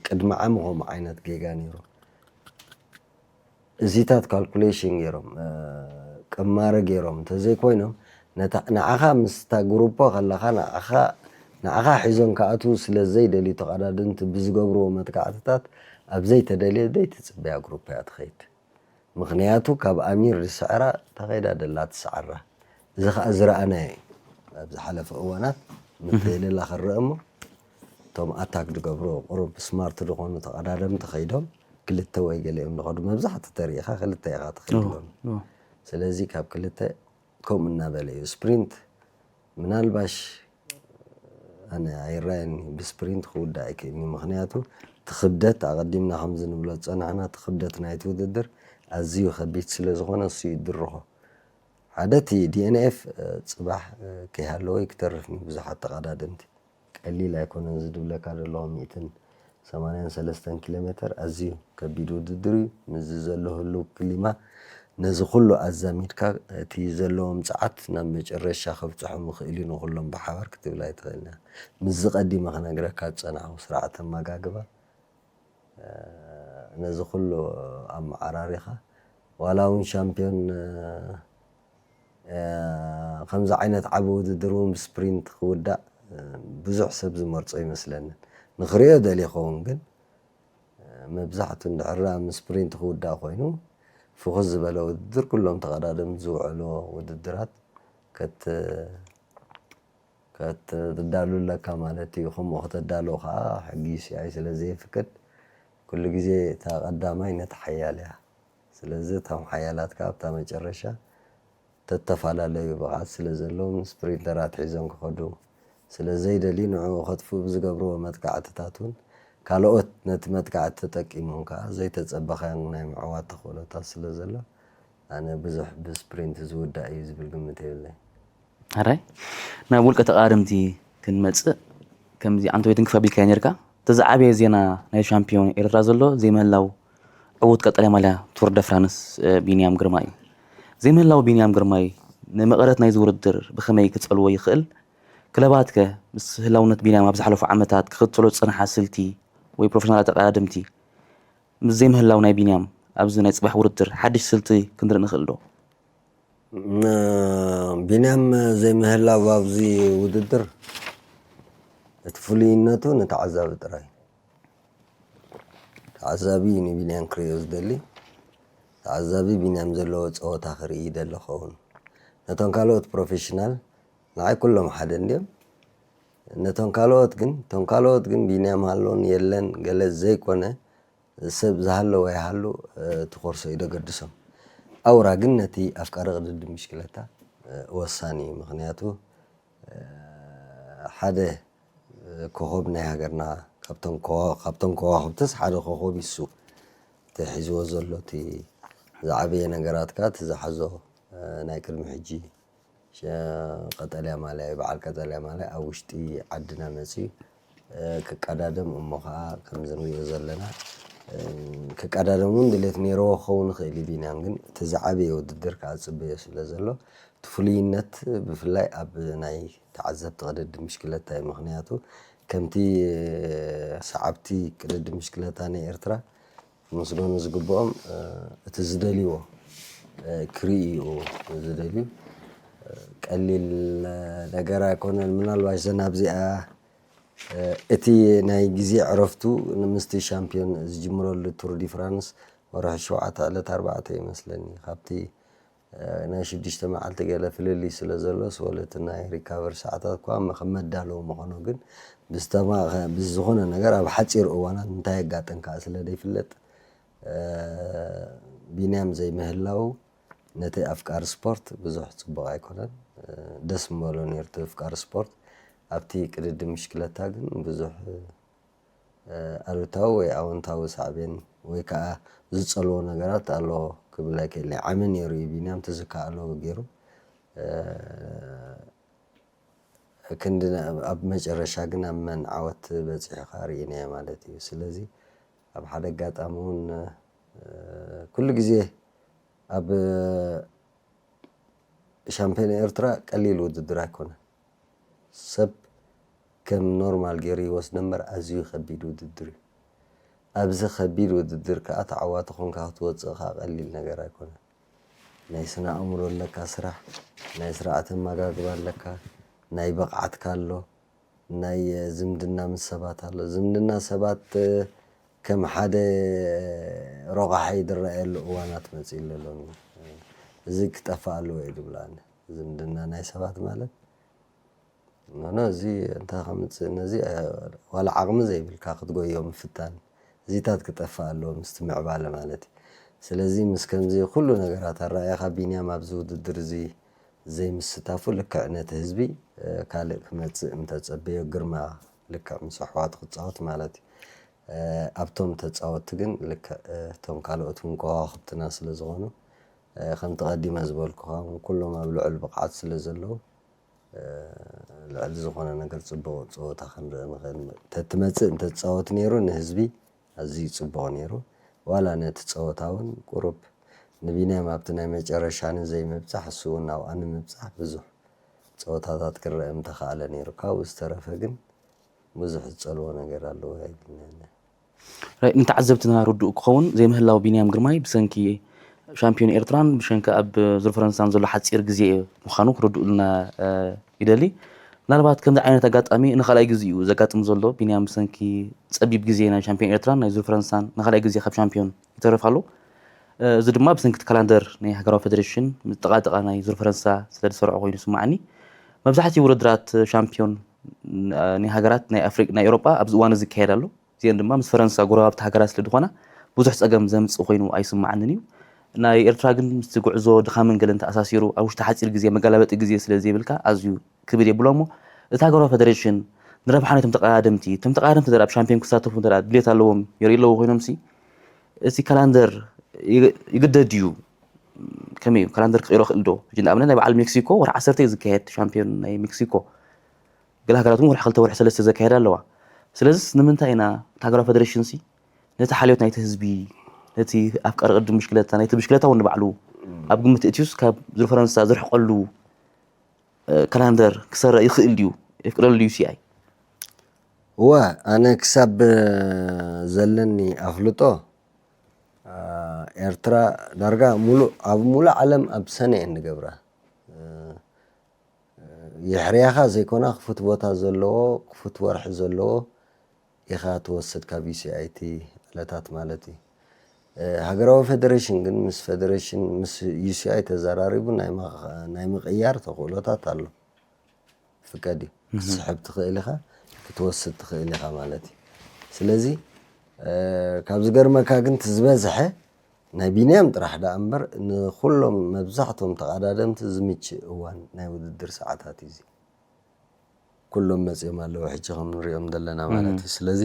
ቅድሚ ዓሚ ከምኡ ዓይነት ጌጋ ነይሩ። እዚታት ካልኩሌሽን ገይሮም ቅማረ ገይሮም እንተዘይኮይኖም ንዓኻ ምስታ ግሩፖ ከለኻ ንዓኻ ሒዞም ክኣትዉ ስለ ዘይደልዩ ተቐዳደምቲ ብዝገብርዎ መጥቃዕትታት ኣብ ዘይተደልየ ዘይትፅበያ ግሩፖ እያ ትኸይድ። ምኽንያቱ ካብ ኣሚር ዝስዕራ ተኸይዳ ደላ ትስዓራ። እዚ ከዓ ዝረኣናዮ እዩ። ኣብ ዝሓለፈ እዋናት ምትህልላ ክረአ እሞ እቶም ኣታክ ዝገብሩ ቁሩብ ስማርት ዝኾኑ ተቐዳደምቲ ከይዶም ክልተ ወይ ገለ እዮም ዝኸዱ። መብዛሕትኡ ተሪኢኻ ክልተ ኢኻ ትኽደሎም። ስለዚ ካብ ክልተ ከምኡ እናበለ እዩ። ስፕሪንት ምናልባሽ ኣነ ኣይረኣየኒ፣ ብስፕሪንት ክውዳእ ኣይክእልኒ። ምኽንያቱ እቲ ክብደት፣ ኣቐዲምና ከምዚ ንብሎ ዝጸናሕና፣ እቲ ክብደት ናይቲ ውድድር ኣዝዩ ከቢድ ስለ ዝኾነ እሱ እዩ ድርኾ። ሓደ እቲ ዲ ኤን ኤፍ ጽባሕ ከይሃለወ ክተርፍኒ ብዙሓት ተቐዳደምቲ። ቀሊል ኣይኮነን፣ እዚ ድብለካ ዘለኹ ሚእትን ሰማንያን ሰለስተን ኪሎ ሜተር ኣዝዩ ከቢድ ውድድር እዩ። ምስዚ ዘሎ ህሉው ክሊማ ነዚ ኩሉ ኣዛሚድካ እቲ ዘለዎም ጸዓት ናብ መጨረሻ ከብጽሖም ይኽእል እዩ ንኹሎም ብሓባር ክትብል ኣይትኽእልን እያ። ምስዚ ቀዲመ ክነግረካ ዝጸናሕኩ ስርዓተ ኣመጋግባ ነዚ ኩሉ ኣመዓራሪኻ ዋላ እውን ሻምፒዮን ከምዚ ዓይነት ዓቢ ውድድር እውን ብስፕሪንት ክውዳእ ብዙሕ ሰብ ዝመርጾ ይመስለንን። ንኽሪኦ ደልየ ይኸውን ግን መብዛሕቱ እንድሕር ምስ ስፕሪንት ክውዳእ ኮይኑ ፍኹስ ዝበለ ውድድር ኩሎም ተቐዳደምቲ ዝውዕልዎ ውድድራት ከት ከትዳሉ ኣለካ ማለት እዩ። ከምኡ ከተዳሉ ከዓ ሕጊ ዩ ሲ ኣይ ስለ ዘየፍቅድ ኩሉ ግዜ እታ ቀዳማይ ነቲ ሓያል እያ። ስለዚ እቶም ሓያላት ከዓ ኣብታ መጨረሻ ተተፈላለዩ ብቕዓት ስለ ዘለዎም ስፕሪንተራት ሒዞም ክኸዱ ስለ ዘይደልዩ ንዕኡ ከጥፍኡ ብዝገብርዎ መጥቃዕትታት እውን ካልኦት ነቲ መጥቃዕቲ ተጠቂሞም ከዓ ዘይተፀበኻዮም ናይ ምዕዋት ተኽእሎታት ስለ ዘሎ ኣነ ብዙሕ ብስፕሪንት ዝውዳእ እዩ ዝብል ግምት የብለይ። ኣራይ ናብ ውልቀ ተቃደምቲ ክንመጽእ ከምዚ ኣንተ ወይ ትንክፍ ኣቢልካዮ ነርካ እቲ ዝዓበየ ዜና ናይ ሻምፒዮን ኤርትራ ዘሎ ዘይምህላው ዕዉት ቀጠልያ ማልያ ቱር ደ ፍራንስ ቢንያም ግርማ እዩ። ዘይምህላው ቢንያም ግርማይ ንመቐረት ናይዚ ውድድር ብኸመይ ክጸልዎ ይኽእል? ክለባትከ ምስ ህላውነት ቢንያም ኣብ ዝሓለፉ ዓመታት ክኽተሎ ዝጸንሓ ስልቲ ወይ ፕሮፌሽናል ተቐዳደምቲ ምስ ዘይምህላው ናይ ቢንያም ኣብዚ ናይ ጽባሕ ውድድር ሓድሽ ስልቲ ክንርኢ ንኽእል ዶ? ቢንያም ዘይምህላው ኣብዚ ውድድር እቲ ፍሉይነቱ ንተዓዛቢ ጥራይ ተዓዛቢ ንቢንያም ክርእዮ ዝደሊ ተዓዛቢ ቢንያም ዘለዎ ፀወታ ክርኢ ይደሊ ኸውን ነቶም ካልኦት ፕሮፌሽናል ንዓይ ኩሎም ሓደ እንድዮም ነቶም ካልኦት ግን እቶም ካልኦት ግን ቢንያም ሃሎን የለን ገለ ዘይኮነ ሰብ ዝሃለወ ይሃሉ እቲ ኮርሶ እዩ ደገድሶም ኣውራ ግን ነቲ ኣፍቃሪ ቅድድም ብሽክለታ ወሳኒ እዩ ምክንያቱ ሓደ ኮኾብ ናይ ሃገርና ካብቶም ከዋክብትስ ሓደ ኮኾብ ይሱ እቲ ሒዝዎ ዘሎ እቲ ዝዓበየ ነገራት ከዓ እቲ ዝሓዞ ናይ ቅድሚ ሕጂ ቀጠልያ ማልያ እዩ በዓል ቀጠልያ ማልያ ኣብ ውሽጢ ዓድና መፅዩ ክቀዳደም እሞ ከዓ ከምዚ ንሪኦ ዘለና ክቀዳደም እውን ድሌት ነይርዎ ክኸውን ይኽእል እዩ ቢንያም ግን እቲ ዝዓበየ ውድድር ከዓ ፅበዮ ስለ ዘሎ እቲ ፍሉይነት ብፍላይ ኣብ ናይ ተዓዘብቲ ቅድድም ብሽክለታ እዩ ምክንያቱ ከምቲ ሰዓብቲ ቅድድም ብሽክለታ ናይ ኤርትራ ክምስገኑ ዝግብኦም እቲ ዝደልይዎ ክርእዩ ዝደልዩ ቀሊል ነገር ኣይኮነን ምናልባሽ ዘን ኣብዚኣ እቲ ናይ ግዜ ዕረፍቱ ምስቲ ሻምፒዮን ዝጅምረሉ ቱር ዲ ፍራንስ ወርሒ ሸውዓተ ዕለት ኣርባዕተ ይመስለኒ ካብቲ ናይ ሽዱሽተ መዓልቲ ገለ ፍልልይ ስለ ዘሎ ስወለቲ ናይ ሪካቨር ሰዓታት እኳ ከም መዳለዊ ምኾኖ ግን ብዝተማ ብዝኾነ ነገር ኣብ ሓፂር እዋናት እንታይ የጋጥም ከዓ ስለ ዘይፍለጥ ቢንያም ዘይምህላው ነቲ ኣፍቃሪ ስፖርት ብዙሕ ፅቡቕ ኣይኮነን ደስ ምበሎ ነይሩ እቲ ኣፍቃሪ ስፖርት ኣብቲ ቅድድም ምሽክለታ ግን ብዙሕ ኣሉታዊ ወይ ኣወንታዊ ሳዕቤን ወይ ከዓ ዝፀልዎ ነገራት ኣሎ ክብል ኣይክእል እየ። ዓሚ ነይሩ እዩ ቢንያም እቲ ዝከኣሎ ገይሩ ክንዲ ኣብ መጨረሻ ግን ኣብ መን ዓወት በፂሑ ከዓ ርኢናዮ ማለት እዩ። ስለዚ ኣብ ሓደ ኣጋጣሚ እውን ኩሉ ግዜ ኣብ ሻምፒዮን ኤርትራ ቀሊል ውድድር ኣይኮነን። ሰብ ከም ኖርማል ገይሩ ይወስዶ እምበር ኣዝዩ ከቢድ ውድድር እዩ። ኣብዚ ከቢድ ውድድር ከዓ ተዓዋቲ ኮንካ ክትወፅእ ከዓ ቀሊል ነገር ኣይኮነን። ናይ ስነ ኣእምሮ ኣለካ ስራሕ፣ ናይ ስርዓተ ኣመጋግባ ኣለካ፣ ናይ ብቕዓትካ ኣሎ፣ ናይ ዝምድና ምስ ሰባት ኣሎ። ዝምድና ሰባት ከም ሓደ ረቋሒ ዝረኣየሉ እዋናት መፂኡ ኣሎ ሎሚ። እዚ ክጠፍእ ኣለዎ እየ ዝብሎ ኣነ። ዝምድና ናይ ሰባት ማለት ኖኖ እዚ እንታይ ከምፅእ ነዚ ዋላ ዓቕሚ ዘይብልካ ክትጎዮ ምፍታን እዚታት ክጠፍእ ኣለዎ ምስቲ ምዕባለ ማለት እዩ። ስለዚ ምስ ከምዚ ኩሉ ነገራት ኣረኣእያኻ ቢንያም ኣብዚ ውድድር እዚ ዘይምስታፉ ልክዕ ነቲ ህዝቢ ካልእ ክመጽእ እንተጸበዮ ግርማ ልክዕ ምስ ኣሕዋቱ ክጻወት ማለት እዩ። ኣብቶም ተጻወትቲ ግን ልክዕ እቶም ካልኦት እውን ከዋኽብትና ስለ ዝኾኑ ከምቲ ቀዲመ ዝበልኩኻ እውን ኩሎም ኣብ ልዑል ብቕዓት ስለ ዘለዉ ልዕሊ ዝኾነ ነገር ጽቡቕ ጸወታ ክንርኢ ንኽእል። እንተትመጽእ እንተትጻወት ነይሩ ንህዝቢ ኣዝዩ ጽቡቕ ነይሩ። ዋላ ነቲ ጸወታ እውን ቁሩብ ንቢንያም ኣብቲ ናይ መጨረሻ ንዘይምብጻሕ እሱ እውን ናብኣ ንምብጻሕ ብዙሕ ጸወታታት ክረአ ምተኻእለ ነይሩ። ካብኡ ዝተረፈ ግን ብዙሕ ዝጸልዎ ነገር ኣለዎ ኣይብልናን። ንተዓዘብትና ርዱእ ክኸውን ዘይምህላው ቢንያም ግርማይ ብሰንኪ ሻምፒዮን ኤርትራን ብሸንኪ ኣብ ዙር ፈረንሳን ዘሎ ሓፂር ግዜ ምዃኑ ክርድኡልና ይደሊ። ምናልባት ከምዚ ዓይነት ኣጋጣሚ ንካልኣይ ግዜ እዩ ዘጋጥም ዘሎ። ቢንያም ብሰንኪ ፀቢብ ግዜ ናይ ሻምፒዮን ኤርትራን ናይ ዙር ፈረንሳን ንካልኣይ ግዜ ካብ ሻምፒዮን ይተርፍ ኣሎ። እዚ ድማ ብሰንኪ እቲ ካላንደር ናይ ሃገራዊ ፌደሬሽን ጥቓጥቓ ናይ ዙር ፈረንሳ ስለ ዝሰርዖ ኮይኑ ይስማዓኒ። መብዛሕትኡ ውድድራት ሻምፒዮን ናይ ሃገራት ናይ ኣፍሪቃ ናይ ኤውሮጳ ኣብዚ እዋን እዚ ይካየድ ኣሎ። እዚአን ድማ ምስ ፈረንሳ ጎረባብቲ ሃገራት ስለ ዝኾና ብዙሕ ጸገም ዘምጽእ ኮይኑ ኣይስማዓንን እዩ። ናይ ኤርትራ ግን ምስቲ ጉዕዞ ድኻምን ገለን ተኣሳሲሩ ኣብ ውሽጢ ሓጺር ግዜ መገላበጢ ግዜ ስለ ዘይብልካ ኣዝዩ ክብድ የብሎ እሞ እቲ ሃገራዊ ፌደሬሽን ንረብሓ ናይቶም ተቐዳደምቲ እቶም ተቐዳደምቲ እንተ ኣብ ሻምፒዮን ክሳተፉ እንተ ድሌት ኣለዎም የርኢ ኣለዎ ኮይኖም ሲ እቲ ካላንደር ይግደድ እዩ። ከመይ እዩ ካላንደር ክቕይሮ ክእል ዶ? ሕጂ ንኣብነት ናይ በዓል ሜክሲኮ ወርሒ ዓሰርተ እዩ ዝካየድ ሻምፒዮን ናይ ሜክሲኮ። ገለ ሃገራት እውን ወርሒ ክልተ ወርሒ ሰለስተ ዘካየዳ ኣለዋ። ስለዚስ ንምንታይ ኢና እቲ ሃገራዊ ፌደሬሽን ሲ ነቲ ሓልዮት ናይቲ ህዝቢ ነቲ ኣፍቃሪ ቅድም ብሽክለታ ናይቲ ብሽክለታ እውን ንባዕሉ ኣብ ግምት እትዩስ ካብ ዙር ፈረንሳ ዝርሕቀሉ ካላንደር ክሰርዕ ይኽእል ድዩ የፍቅደሉ ድዩ ሲኣይ? እወ ኣነ ክሳብ ዘለኒ ኣፍልጦ ኤርትራ ዳርጋ ሙሉእ ኣብ ሙሉእ ዓለም ኣብ ሰነ እየን ዝገብራ። የሕርያኻ ዘይኮና ክፉት ቦታ ዘለዎ ክፉት ወርሒ ዘለዎ ኢኻ ትወስድ ካብ ዩሲኣይቲ ዕለታት ማለት እዩ። ሃገራዊ ፌደሬሽን ግን ምስ ፌደሬሽን ምስ ዩሲኣይ ተዘራሪቡ ናይ ምቕያር ተኽእሎታት ኣሎ። ፍቀድ እዩ ክትስሕብ ትኽእል ኢኻ ክትወስድ ትኽእል ኢኻ ማለት እዩ። ስለዚ ካብ ዝገርመካ ግን እቲ ዝበዝሐ ናይ ቢንያም ጥራሕ ደኣ እምበር ንኹሎም መብዛሕቶም ተቐዳደምቲ ዝምችእ እዋን ናይ ውድድር ሰዓታት እዩ እዚ። ኩሎም መፅኦም ኣለዉ ሕጂ ከም ንሪኦም ዘለና ማለት እዩ። ስለዚ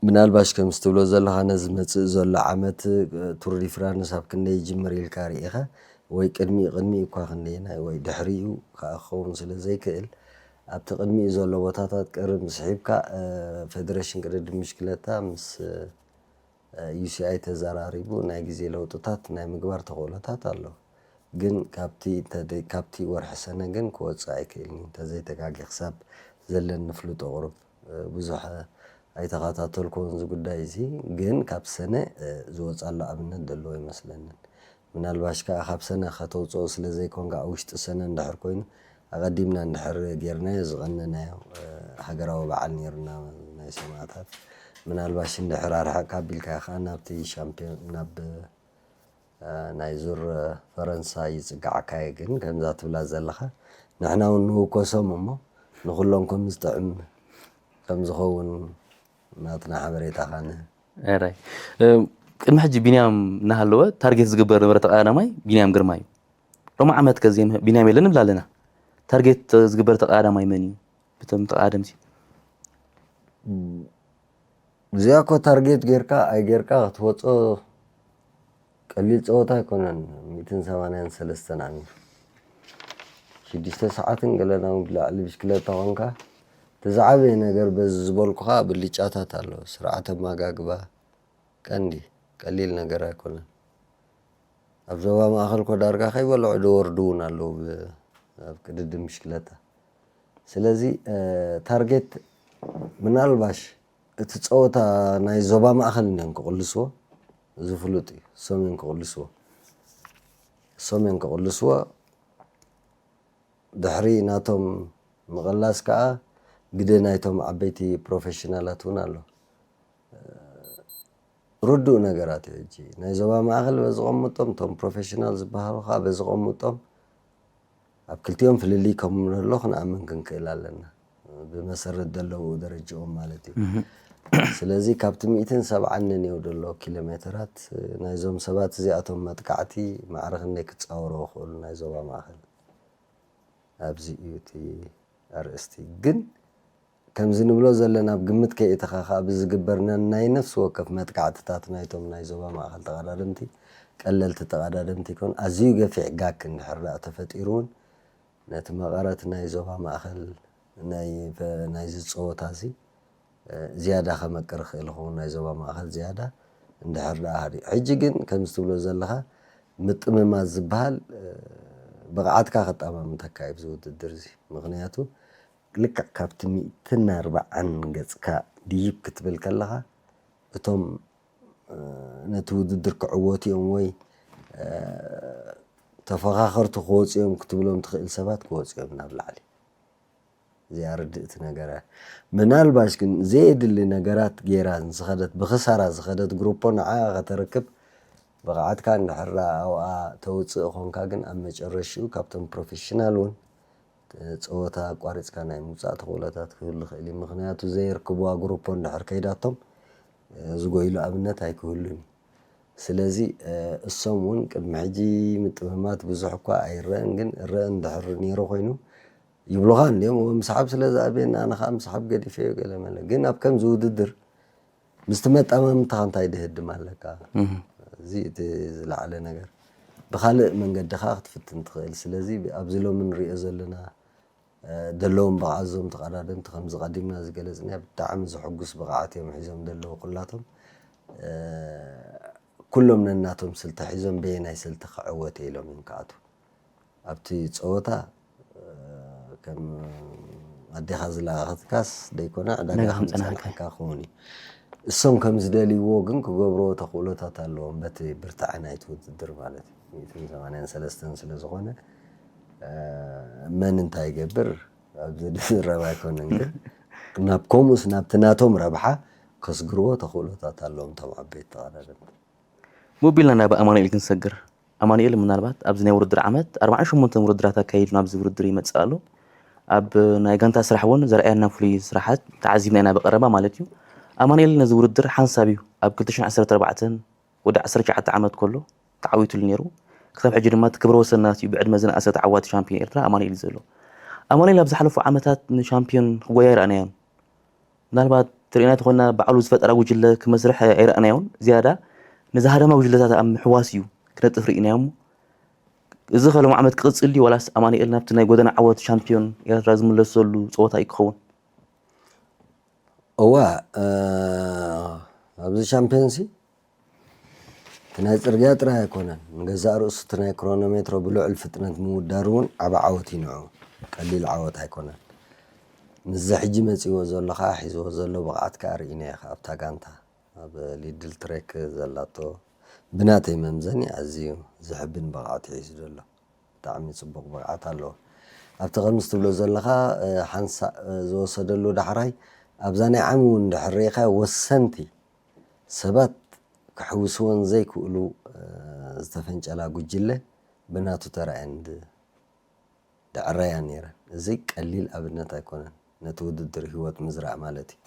ምናልባሽ ከምዚ ትብሎ ዘለኻ ነዚ መፅእ ዘሎ ዓመት ቱር ዲ ፍራንስ ኣብ ክንደይ ይጅምር ኢልካ ርኢኻ ወይ ቅድሚኡ ቅድሚኡ እኳ ክንደየናይ ወይ ድሕሪኡ ከዓ ክኸውን ስለ ዘይክእል ኣብቲ ቅድሚኡ ዘሎ ቦታታት ቅርብ ምስ ሒብካ ፌደሬሽን ቅድድም ብሽክለታ ምስ ዩሲኣይ ተዘራሪቡ ናይ ግዜ ለውጥታት ናይ ምግባር ተኽእሎታት ኣሎ። ግን ካብቲ ወርሒ ሰነ ግን ክወፅእ ኣይክእልን እዩ እንተዘይተጋጊ ክሳብ ዘለኒ ፍልጦ ቁሩብ ብዙሕ ኣይተኸታተልኩን እዚ ጉዳይ እዚ ግን ካብ ሰነ ዝወፃሉ ኣብነት ዘለዎ ይመስለንን። ምናልባሽ ከዓ ካብ ሰነ ከተውፅኦ ስለ ዘይኮንካ ኣብ ውሽጢ ሰነ እንድሕር ኮይኑ ኣቐዲምና እንድሕር ጌርናዮ ዝቐነናዮ ሃገራዊ በዓል ነይሩና ናይ ሰማእታት ምናልባሽ እንድሕር ኣርሕቕካ ኣቢልካ ከዓ ናብቲ ሻምፒዮን ናብ ናይ ዙር ፈረንሳ ይፅግዓካ እዩ ግን ከምዛ ትብላ ዘለኻ ንሕና እውን ንውከሶም እሞ ንኩሎም ከም ዝጥዕም ከም ዝኸውን ናትና ሓበሬታኻ ንህብ። ቅድሚ ሕጂ ቢንያም እናሃለወ ታርጌት ዝግበር ነበረ ተቐዳዳማይ ቢንያም ግርማ እዩ። ሎሚ ዓመት ከ ቢንያም የለን ንብል ኣለና። ታርጌት ዝግበር ተቐዳዳማይ መን እዩ? ብቶም ተቐዳደምቲ እዚኣ እኮ ታርጌት ጌርካ ኣይጌርካ ክትወፆ ቀሊል ፀወታ ኣይኮነን። ሚእትን ሰማንያን ሰለስተን ዓሚር ሽዱሽተ ሰዓትን ገለናው ብላዕሊ ብሽክለታ ኮንካ እቲ ዝዓበየ ነገር በዚ ዝበልኩኻ ብልጫታት ኣሎ። ስርዓተ ኣመጋግባ ቀንዲ ቀሊል ነገር ኣይኮነን። ኣብ ዞባ ማእኸል ኮ ዳርጋ ከይበልዑ ዝወርዱ እውን ኣለዉ ኣብ ቅድድም ብሽክለታ። ስለዚ ታርጌት ምናልባሽ እቲ ፀወታ ናይ ዞባ ማእኸል እንዲዮም ክቕልስዎ እዚ ፍሉጥ እዩ። እሶም እዮም ክቕልስዎ እሶም እዮም ክቕልስዎ። ድሕሪ ናቶም ምቕላስ ከዓ ግደ ናይቶም ዓበይቲ ፕሮፌሽናላት እውን ኣሎ። ርዱእ ነገራት እዩ። ሕጂ ናይ ዞባ ማእኸል በዝቐምጦም እቶም ፕሮፌሽናል ዝበሃሉ ከዓ በዝቐምጦም ኣብ ክልቲኦም ፍልልይ ከም ንህሎ ክንኣምን ክንክእል ኣለና። ብመሰረት ዘለዉ ደረጃኦም ማለት እዩ። ስለዚ ካብቲ ሚእትን ሰብዓን ነንየው ዘሎ ኪሎ ሜተራት ናይዞም ሰባት እዚኣቶም መጥቃዕቲ ማዕረ ክንደይ ክጻወሩ ይኽእሉ ናይ ዞባ ማእኸል? ኣብዚ እዩ እቲ ኣርእስቲ። ግን ከምዚ ንብሎ ዘለና ኣብ ግምት ከየእተኻ ከኣ ብዝግበር ናይ ነፍሲ ወከፍ መጥቃዕትታት ናይቶም ናይ ዞባ ማእኸል ተቐዳደምቲ ቀለልቲ ተቐዳደምቲ ይኮን ኣዝዩ ገፊሕ ጋክ እንድሕር ደኣ ተፈጢሩ እውን ነቲ መቐረት ናይ ዞባ ማእኸል ናይ ናይዚ ጸወታ እዚ ዝያዳ ከመቅር ይኽእል ይኸውን ናይ ዞባ ማእኸል ዝያዳ እንድሕር ደኣ ሃዲኡ። ሕጂ ግን ከምዚ ትብሎ ዘለኻ ምጥምማት ዝበሃል ብቕዓትካ ከጠማምተካ እዩ ኣብዚ ውድድር እዚ። ምኽንያቱ ልክዕ ካብቲ ሚእትን ኣርባዓን ገጽካ ድይብ ክትብል ከለኻ እቶም ነቲ ውድድር ክዕወቱ እዮም ወይ ተፈኻኸርቲ ክወፁ እዮም ክትብሎም ትኽእል ሰባት ክወፁ እዮም ናብ ላዕሊ። እዚኣ ርድእቲ ነገር እያ። ምናልባሽ ግን ዘየድሊ ነገራት ገይራ ዝኸደት ብኽሳራ ዝኸደት ግሩፖ ንዓ ከተርክብ ብቕዓትካ እንድሕር ኣብኣ ተውፅእ ኾንካ ግን ኣብ መጨረሽኡ ካብቶም ፕሮፌሽናል እውን ጸወታ ኣቋሪጽካ ናይ ምውጻእ ተኽእሎታት ክህሉ ይኽእል እዩ። ምኽንያቱ ዘየርክብዋ ግሩፖ እንድሕር ከይዳቶም ዝጎይሉ ኣብነት ኣይክህሉን እዩ። ስለዚ እሶም እውን ቅድሚ ሕጂ ምጥምማት ብዙሕ እኳ ኣይረአን፣ ግን እረአ እንድሕር ነይሩ ኮይኑ ይብሉኻ እንድዮም። እወ ምስሓብ ስለ ዝኣብየኒ ኣነ ከዓ ምስሓብ ገዲፈዮ ገለ መለ። ግን ኣብ ከምዚ ውድድር ምስቲ መጣማምታኻ እንታይ ድህድም ኣለካ? እዚ እቲ ዝለዓለ ነገር። ብኻልእ መንገዲ ኸዓ ክትፍትን ትኽእል። ስለዚ ኣብዚ ሎሚ ንሪኦ ዘለና ዘለዎም ብቕዓት እዞም ተቐዳደምቲ ከምዚ ቀዲምና ዝገለጽናዮ ብጣዕሚ ዘሐጉስ ብቕዓት እዮም ሒዞም ዘለዉ ኩላቶም። ኩሎም ነናቶም ስልቲ ሒዞም በየናይ ስልቲ ክዕወት ኢሎም እዮም ክኣትዉ። ኣብቲ ጸወታ ከም ኣዴኻ ዝለኣኸትካስ ደይኮነ ዕዳጋ ከም ጸናሕካ ክኸውን እዩ። እሶም ከም ዝደልይዎ ግን ክገብርዎ ተኽእሎታት ኣለዎም በቲ ብርታዐ ናይቲ ውድድር ማለት እዩ። ሚእትን ሰማንያን ሰለስተን ስለ ዝኾነ መን እንታይ ይገብር ኣብዚ ዝረብ ኣይኮነን ግን ናብ ከምኡስ ናብቲ ናቶም ረብሓ ከስግርዎ ተኽእሎታት ኣለዎም እቶም ዓበይቲ ተቐዳደምቲ። ሞቢልና ናብ ኣማኑኤል ክንሰግር። ኣማኑኤል ምናልባት ኣብዚ ናይ ውድድር ዓመት ኣርባዓን ሸሞንተን ውድድራት ኣካይዱ ናብዚ ውድድር ይመጽእ ኣሎ። ኣብ ናይ ጋንታ ስራሕ እውን ዘርኣየና ፍሉይ ስራሓት ተዓዚብና ኢና ብቐረባ ማለት እዩ። ኣማኑኤል ነዚ ውድድር ሓንሳብ እዩ ኣብ ክልተ ሽሕን ዓሰርተ ኣርባዕተን ወዲ ዓሰርተ ትሽዓተ ዓመት ከሎ ተዓዊቱሉ ነይሩ። ክሳብ ሕጂ ድማ እቲ ክብረ ወሰን ናቱ እዩ ብዕድመ ዝነኣሰ ተዓዋቲ ሻምፒዮን ኤርትራ ኣማኑኤል እዩ ዘሎ። ኣማኑኤል ኣብ ዝሓለፉ ዓመታት ንሻምፒዮን ክጎያ ኣይረኣናዮን። ምናልባት ትርእና ተኾንና ባዕሉ ዝፈጠራ ጉጅለ ክመስርሕ ኣይረኣናዮን። ዝያዳ ነዚ ሃደማ ጉጅለታት ኣብ ምሕዋስ እዩ ክነጥፍ ርኢናዮ እሞ እዚ ከ ሎም ዓመት ክቕጽል ድዩ ዋላስ ኣማኑኤል ናብቲ ናይ ጎደና ዓወት ሻምፒዮን ኤርትራ ዝምለሰሉ ጸወታ እዩ ክኸውን? እዋ ኣብዚ ሻምፒዮንሲ እቲ ናይ ጽርግያ ጥራይ ኣይኮነን፣ ንገዛእ ርእሱ እቲ ናይ ክሮኖሜትሮ ብልዑል ፍጥነት ምውዳር እውን ዓቢ ዓወት እዩ ንዕኡ፣ ቀሊል ዓወት ኣይኮነን። ምስዚ ሕጂ መጺእዎ ዘሎ ከኣ ሒዝዎ ዘሎ ብቕዓት ከኣ ርኢናዮ ከኣ ኣብታ ጋንታ ኣብ ሊድል ትሬክ ዘላቶ ብናተይ መምዘኒ ኣዝዩ ዝሕብን ብቕዓት እዩ ሒዙ ዘሎ። ብጣዕሚ ጽቡቕ ብቕዓት ኣለዎ። ኣብቲ ከምዚ ትብሎ ዘለኻ ሓንሳእ ዝወሰደሉ ዳሕራይ ኣብዛ ናይ ዓሚ እውን እንድሕር ርኢኻዮ ወሰንቲ ሰባት ክሕውስወን ዘይክእሉ ዝተፈንጨላ ጉጅለ ብናቱ ተራእየን ድዕረያ ነይረን። እዚ ቀሊል ኣብነት ኣይኮነን ነቲ ውድድር ህይወት ምዝራእ ማለት እዩ።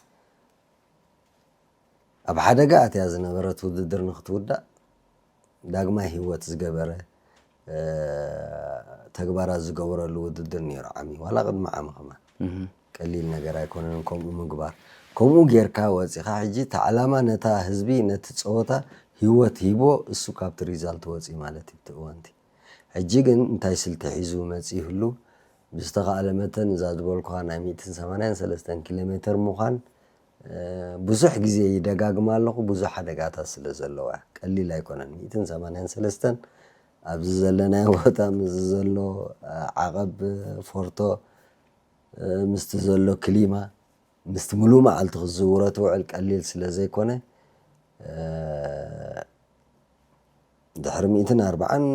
ኣብ ሓደጋ ኣትያ ዝነበረት ውድድር ንክትውዳእ ዳግማይ ህይወት ዝገበረ ተግባራት ዝገበረሉ ውድድር ነይሩ ዓሚ ዋላ ቅድሚ ዓሚ ከማን ቀሊል ነገር ኣይኮነን ከምኡ ምግባር። ከምኡ ጌርካ ወፂኻ ሕጂ እቲ ዓላማ ነታ ህዝቢ ነቲ ፀወታ ህይወት ሂቦ እሱ ካብቲ ሪዛልት ወፂ ማለት እዩ እቲ እዋንቲ። ሕጂ ግን እንታይ ስልቲ ሒዙ መፂ ይህሉ ብዝተኻእለ መተን እዛ ዝበልኩኻ ናይ ሚእትን ሰማንያን ሰለስተን ኪሎ ሜተር ምዃን ብዙሕ ግዜ ይደጋግማ ኣለኹ ብዙሕ ሓደጋታት ስለ ዘለዋ ቀሊል ኣይኮነን ሚእትን ሰማንያን ሰለስተን ኣብዚ ዘለናዮ ቦታ ምስዚ ዘሎ ዓቐብ ፎርቶ ምስቲ ዘሎ ክሊማ ምስቲ ሙሉእ መዓልቲ ክትዝውሮ ትውዕል ቀሊል ስለ ዘይኮነ ድሕሪ ሚእትን ኣርባዓን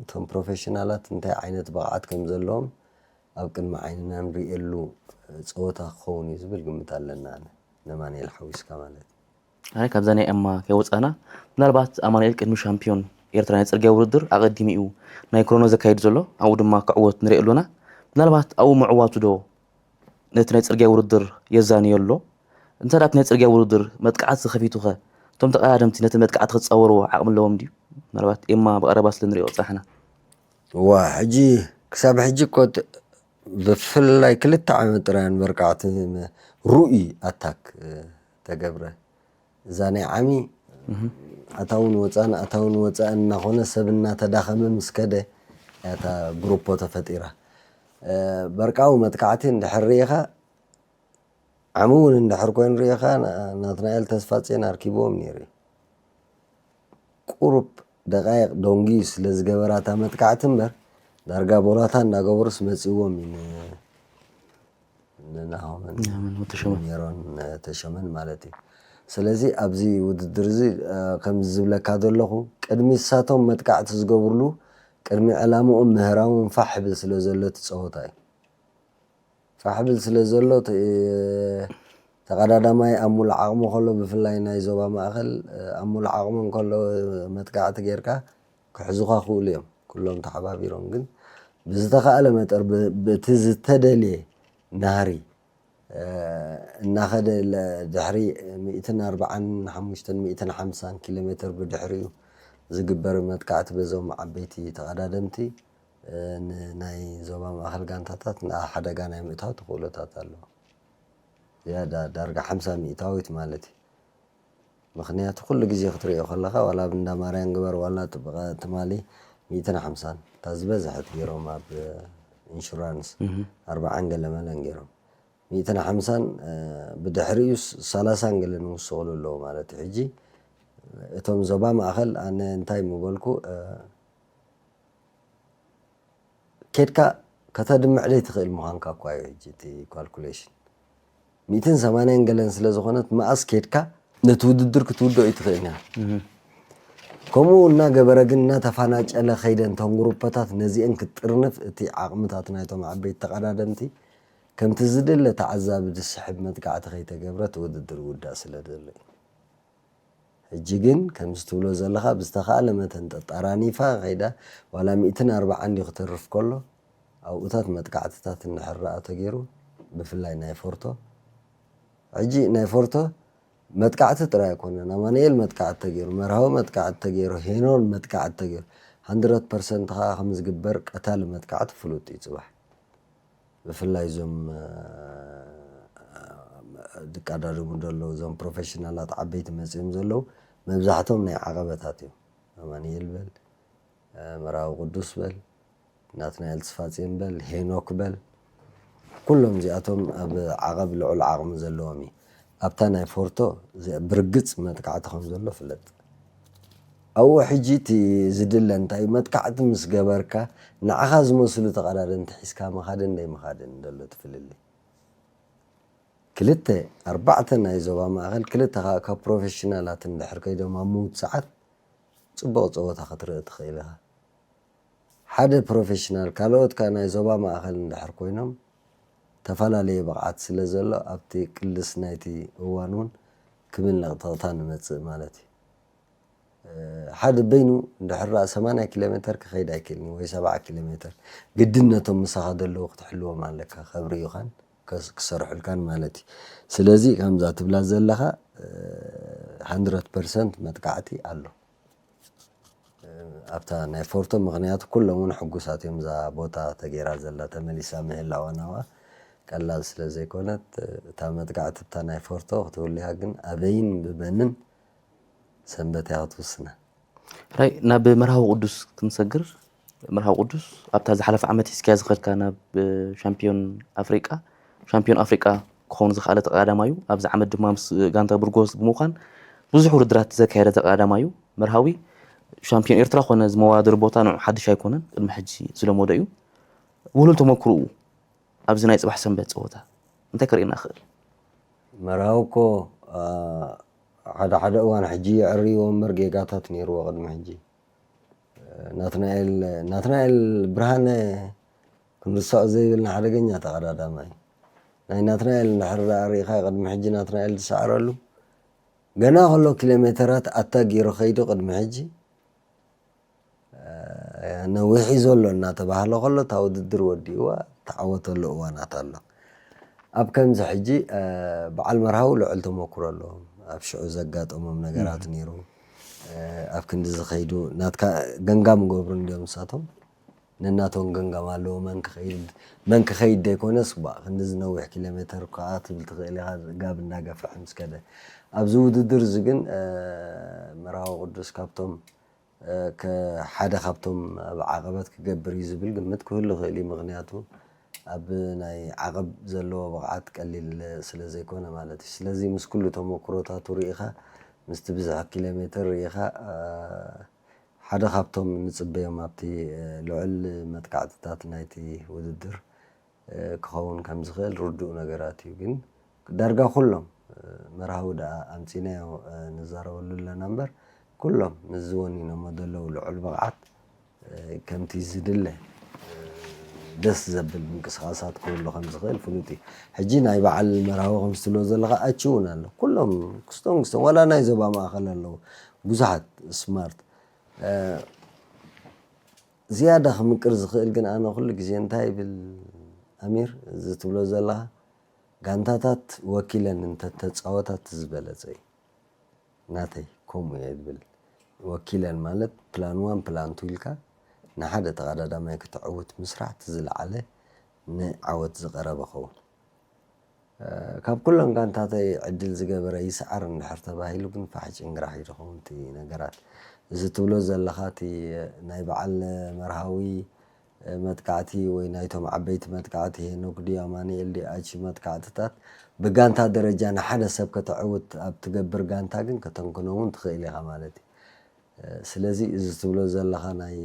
እቶም ፕሮፌሽናላት እንታይ ዓይነት ብቕዓት ከም ዘለዎም ኣብ ቅድሚ ዓይንና ንርእየሉ ፀወታ ክኸውን እዩ ዝብል ግምት ኣለና ኣነ ነማንኤል ሓዊስካ ማለት እዩ። ኣይ ካብዛ ናይ ኤማ ከይወፃና ምናልባት ኣማኑኤል ቅድሚ ሻምፒዮን ኤርትራ ናይ ፅርግያ ውድድር ኣቐዲሙ እዩ ናይ ክሮኖ ዘካይድ ዘሎ ኣብኡ ድማ ክዕወት ንሪኦ ኣሎና ምናልባት ኣብኡ ምዕዋቱ ዶ ነቲ ናይ ፅርግያ ውድድር የዛንዮ ኣሎ እንተ ደኣ ናይ ጽርግያ ውድድር መጥቃዕቲ ከፊቱኸ፣ እቶም ተቐዳደምቲ ነቲ መጥቃዕቲ ክጻወርዎ ዓቕሚ ኣለዎም ድዩ? ምናልባት ኤማ ብቐረባ ስለ ንሪኦ ዝጸናሕና። ዋ ሕጂ ክሳብ ሕጂ እኮ ት- ብፍላይ ክልተ ዓመት ጥራያን በርቃዕቲ ም- ርኡይ ኣታክ እ፣ ተገብረ። እዛ ናይ ዓሚ ኣታውን ወፃን ኣታውን ወፃን እናኾነ ሰብ እናተዳኸመ ምስ ከደ እያ እታ ግሩፖ ተፈጢራ። እ፣ በርቃዊ መጥቃዕቲ እንድሕር ርኢኻ ዓሚ እውን እንድሕር ኮይኑ ርኢኻ ና- ናትናኤል ተስፋፅዮን ኣርኪብዎም ነይሩ እዩ። ቁሩብ ደቃይቕ ዶንጊ ስለ ዝገበራ እታ መጥቃዕቲ እምበር ዳርጋ ቦላታ እንዳገበሩስ መፂዎም እዩ ን- ንናሆምን ናሆምን ተሾመን። ሜሮን ተሾመን ማለት እዩ። ስለዚ ኣብዚ ውድድር እዚ ከምዚ ዝብለካ ዘለኹ ቅድሚ እሳቶም መጥቃዕቲ ዝገብርሉ ቅድሚ ዕላምኦም ምህራውን ፋሕ ብል ስለ ዘሎ እቲ ፀወታ እዩ። ፋሕ ብል ስለ ዘሎ እቲ ተቐዳዳማይ ኣብ ሙሉእ ዓቕሙ ከሎ ብፍላይ ናይ ዞባ ማእኸል ኣብ ሙሉእ ዓቕሙ እንከሎ መጥቃዕቲ ጌርካ ክሕዙኻ ክእሉ እዮም ኩሎም ተሓባቢሮም። ግን ብዝተኻእለ መጠር ብ- ብእቲ ዝተደልየ ናህሪ እናኸደ ድሕሪ ሚእትን ኣርባዓን ሓሙሽተን ሚእትን ሓምሳን ኪሎ ሜትር ብድሕሪኡ ዝግበር መጥቃዕቲ በዞም ዓበይቲ ተቐዳደምቲ ንናይ ዞባ ማእኸል ጋንታታት ንኣ ሓደጋ ናይ ምእታው ተኽእሎታት ኣለዎ። ዝያዳ ዳርጋ ሓምሳ ሚእታዊት ማለት እዩ። ምኽንያቱ ኩሉ ግዜ ክትሪኦ ከለኻ ዋላ ኣብ እንዳ ማርያን ግበር ዋላ ትማሊ ሚእትን ሓምሳን እታ ዝበዝሐት ገይሮም ኣብ ኢንሹራንስ ኣርባዓን ገለ መለን ገይሮም ሚእትን ሓምሳን ብድሕሪኡ ሰላሳን ገለ ንውስቕሉ ኣለዉ ማለት እዩ። ሕጂ እቶም ዞባ ማእኸል ኣነ እንታይ ምበልኩ ኬድካ ከተድምዕ ዘይትኽእል ምዃንካ እኳ እዩ ሕጂ እቲ ካልኩሌሽን። ሚእትን ሰማንያን ገለን ስለ ዝኾነት መኣስ ኬድካ ነቲ ውድድር ክትውድኦ ኣይትኽእልን እያ። ከምኡ እናገበረ ግን እናተፋናጨለ ከይደን እተን ግሩፐታት ነዚአን ክትጥርንፍ እቲ ዓቕምታት ናይቶም ዓበይቲ ተቐዳደምቲ ከምቲ ዝድለ ተዓዛቢ ዝስሕብ መጥቃዕቲ ከይተገብረ እቲ ውድድር ውዳእ ስለ ዘሎ እዩ። ሕጂ ግን ከምዚ ትብሎ ዘለኻ ብዝተኻእለ መተን ጠጣራኒፋ ከይዳ ዋላ ሚእትን ኣርባዓን ድዩ ክተርፍ ከሎ ኣብኡታት መጥቃዕትታት እንድሕር ረኣ ተገይሩ ብፍላይ ናይ ፎርቶ ሕጂ ናይ ፎርቶ መጥቃዕቲ ጥራይ ኣይኮነን ኣማኑኤል መጥቃዕቲ ተገይሩ መርሃዊ መጥቃዕቲ ተገይሩ ሄኖን መጥቃዕቲ ተገይሩ ሃንድረት ፐርሰንት ከዓ ከምዝግበር ቀታሊ መጥቃዕቲ ፍሉጥ እዩ ፅባሕ ብፍላይ እዞም ዝቀዳደሙ ዘለዉ እዞም ፕሮፌሽናላት ዓበይቲ መፅኦም ዘለዉ መብዛሕቶም ናይ ዓቐበታት እዮም። ኣማኒኤል በል፣ መራዊ ቅዱስ በል፣ ናትናኤል ተስፋፅዮን በል፣ ሄኖክ በል፣ ኩሎም እዚኣቶም ኣብ ዓቐብ ልዑል ዓቕሚ ዘለዎም እዩ። ኣብታ ናይ ፎርቶ ብርግፅ መጥቃዕቲ ከም ዘሎ ፍለጥ። ኣብኡ ሕጂ እቲ ዝድለ እንታይ እዩ? መጥቃዕቲ ምስ ገበርካ ንዓኻ ዝመስሉ ተቐዳደምቲ ሒዝካ ምኻድን ዘይምኻድን ዘሎ እቲ ፍልልይ። ክልተ ኣርባዕተ ናይ ዞባ ማእኸል ክልተ ከዓ ካብ ፕሮፌሽናላት እንድሕር ከይዶም ኣብ ምውት ሰዓት ፅቡቕ ፀወታ ክትርኢ ትኽእል ኢኻ። ሓደ ፕሮፌሽናል ካልኦት ከዓ ናይ ዞባ ማእኸል እንድሕር ኮይኖም ተፈላለየ ብቕዓት ስለ ዘሎ ኣብቲ ቅልስ ናይቲ እዋን እውን ክብል ነቕጠቕታ ንመፅእ ማለት እዩ። ሓደ በይኑ እንድሕር ኣ ሰማንያ ኪሎ ሜተር ክኸይድ ኣይክእልን ወይ ሰብዓ ኪሎ ሜተር ግድን ነቶም ምሳኻ ዘለዉ ክትሕልዎም ኣለካ ከብርዩኻን ክሰርሑልካን ማለት እዩ። ስለዚ ከምዛ ትብላ ዘለኻ ሃንድረት ፐርሰንት መጥቃዕቲ ኣሎ። ኣብታ ናይ ፎርቶ ምኽንያቱ ኩሎም እውን ሕጉሳት እዮም እዛ ቦታ ተገይራ ዘላ ተመሊሳ ምህላዋ ናዋ ቀላል ስለ ዘይኮነት እታ መጥቃዕቲ እታ ናይ ፎርቶ ክትውልያ ግን ኣበይን ብመንን ሰንበት እያ ክትውስና። ራይ ናብ መርሃዊ ቅዱስ ክንሰግር መርሃዊ ቅዱስ ኣብታ ዝሓለፈ ዓመት ሒዝካያ ዝኸድካ ናብ ሻምፒዮን ኣፍሪቃ ሻምፒዮን ኣፍሪቃ ክኸውን ዝኸኣለ ተቐዳዳማዩ ኣብዚ ዓመት ድማ ምስ ጋንታ ብርጎስ ብምዃን ብዙሕ ውድድራት ዘካየደ ተቐዳዳማዩ መርሃዊ ሻምፒዮን ኤርትራ ኮነ ዝመዋድር ቦታ ንዑ ሓድሽ ኣይኮነን ቅድሚ ሕጂ ዝለመዶ እዩ ውህሉል ተመክርኡ ኣብዚ ናይ ፅባሕ ሰንበት ፀወታ እንታይ ከርእየና ይኽእል? መርሃዊ እኮ ሓደ ሓደ እዋን ሕጂ የዕርይዎ እምበር ጌጋታት ነይርዎ ቅድሚ ሕጂ ናትናኤል ናትናኤል ብርሃነ ክንርሳዖ ዘይብልና ሓደገኛ ተቐዳዳማይ ናይ ናትናኤል እንድሕር ደኣ ርኢኻ ቅድሚ ሕጂ ናትናኤል ዝሰዓረሉ ገና ከሎ ኪሎ ሜተራት ኣታ ገይሩ ከይዱ ቅድሚ ሕጂ ነዊሕ እዩ ዘሎ እናተባህለ ከሎ እታ ውድድር ወዲእዋ ተዓወተሉ እዋናት ኣሎ። ኣብ ከምዚ ሕጂ በዓል መርሃዊ ልዑል ተመክሮ ኣለዎም። ኣብ ሽዑ ዘጋጠሞም ነገራት ነይሩ። ኣብ ክንዲ ዝኸይዱ ናትካ ገንጋም ገብሩ እንዲዮም ንሳቶም። ነናቶም ገንጋም ኣለዎ። መን ክኸይድ መን ክኸይድ ደይኮነስ ባ ክንዲ ዝነዊሕ ኪሎ ሜተር ከዓ ትብል ትኽእል ኢኻ። ጋብ እንዳገፍሐ ምስ ከደ ኣብዚ ውድድር እዚ ግን መርሃዊ ቅዱስ ካብቶም ሓደ ካብቶም ኣብ ዓቐበት ክገብር እዩ ዝብል ግምት ክህሉ ይኽእል እዩ። ምኽንያቱ ኣብ ናይ ዓቐብ ዘለዎ ብቕዓት ቀሊል ስለ ዘይኮነ ማለት እዩ። ስለዚ ምስ ኩሉ ተመክሮታቱ ርኢኻ ምስቲ ብዝሒ ኪሎ ሜተር ርኢኻ ሓደ ካብቶም ንጽበዮም ኣብቲ ልዑል መጥቃዕትታት ናይቲ ውድድር ክኸውን ከም ዝኽእል ርዱእ ነገራት እዩ። ግን ዳርጋ ኩሎም መርሃዊ ደኣ ኣምጺናዮ ንዛረበሉ ኣለና እምበር ኩሎም ምስ ዝወኒኖሞ ዘለዉ ልዑል ብቕዓት ከምቲ ዝድለ ደስ ዘብል ምንቅስቃሳት ክህሉ ከም ዝኽእል ፍሉጥ እዩ። ሕጂ ናይ በዓል መርሃዊ ከም ዝትብሎ ዘለኻ ኣቺ እውን ኣሎ። ኩሎም ክስቶም ክስቶም ዋላ ናይ ዞባ ማእኸል ኣለዉ ብዙሓት ስማርት ዝያዳ ክምቅር ዝኽእል ግን ኣነ ኩሉ ግዜ እንታይ ይብል ኣሚር እዚ ትብሎ ዘለኻ ጋንታታት ወኪለን እንተተፃወታት ዝበለፀ እዩ። ናተይ ከምኡ እየ ዝብል። ወኪለን ማለት ፕላን ዋን ፕላን ቱ ኢልካ ንሓደ ተቐዳዳማይ ክትዕውት ምስራሕ እቲ ዝለዓለ ንዓወት ዝቐረበ ኸውን። ካብ ኩለን ጋንታተይ ዕድል ዝገበረ ይስዓር እንድሕር ተባሂሉ ግን ፋሕ ጭንግራሕ እዩ ዝኸውን እቲ ነገራት። እዚ ትብሎ ዘለኻ እቲ ናይ በዓል መርሃዊ መጥቃዕቲ ወይ ናይቶም ዓበይቲ መጥቃዕቲ ሄኖክ ድዩ ኣማኑኤል ድዩ ኣቺ መጥቃዕትታት ብጋንታ ደረጃ ንሓደ ሰብ ከተዕውት ኣብ ትገብር ጋንታ ግን ከተንክኖ እውን ትኽእል ኢኻ ማለት እዩ። ስለዚ እዚ ትብሎ ዘለኻ ናይ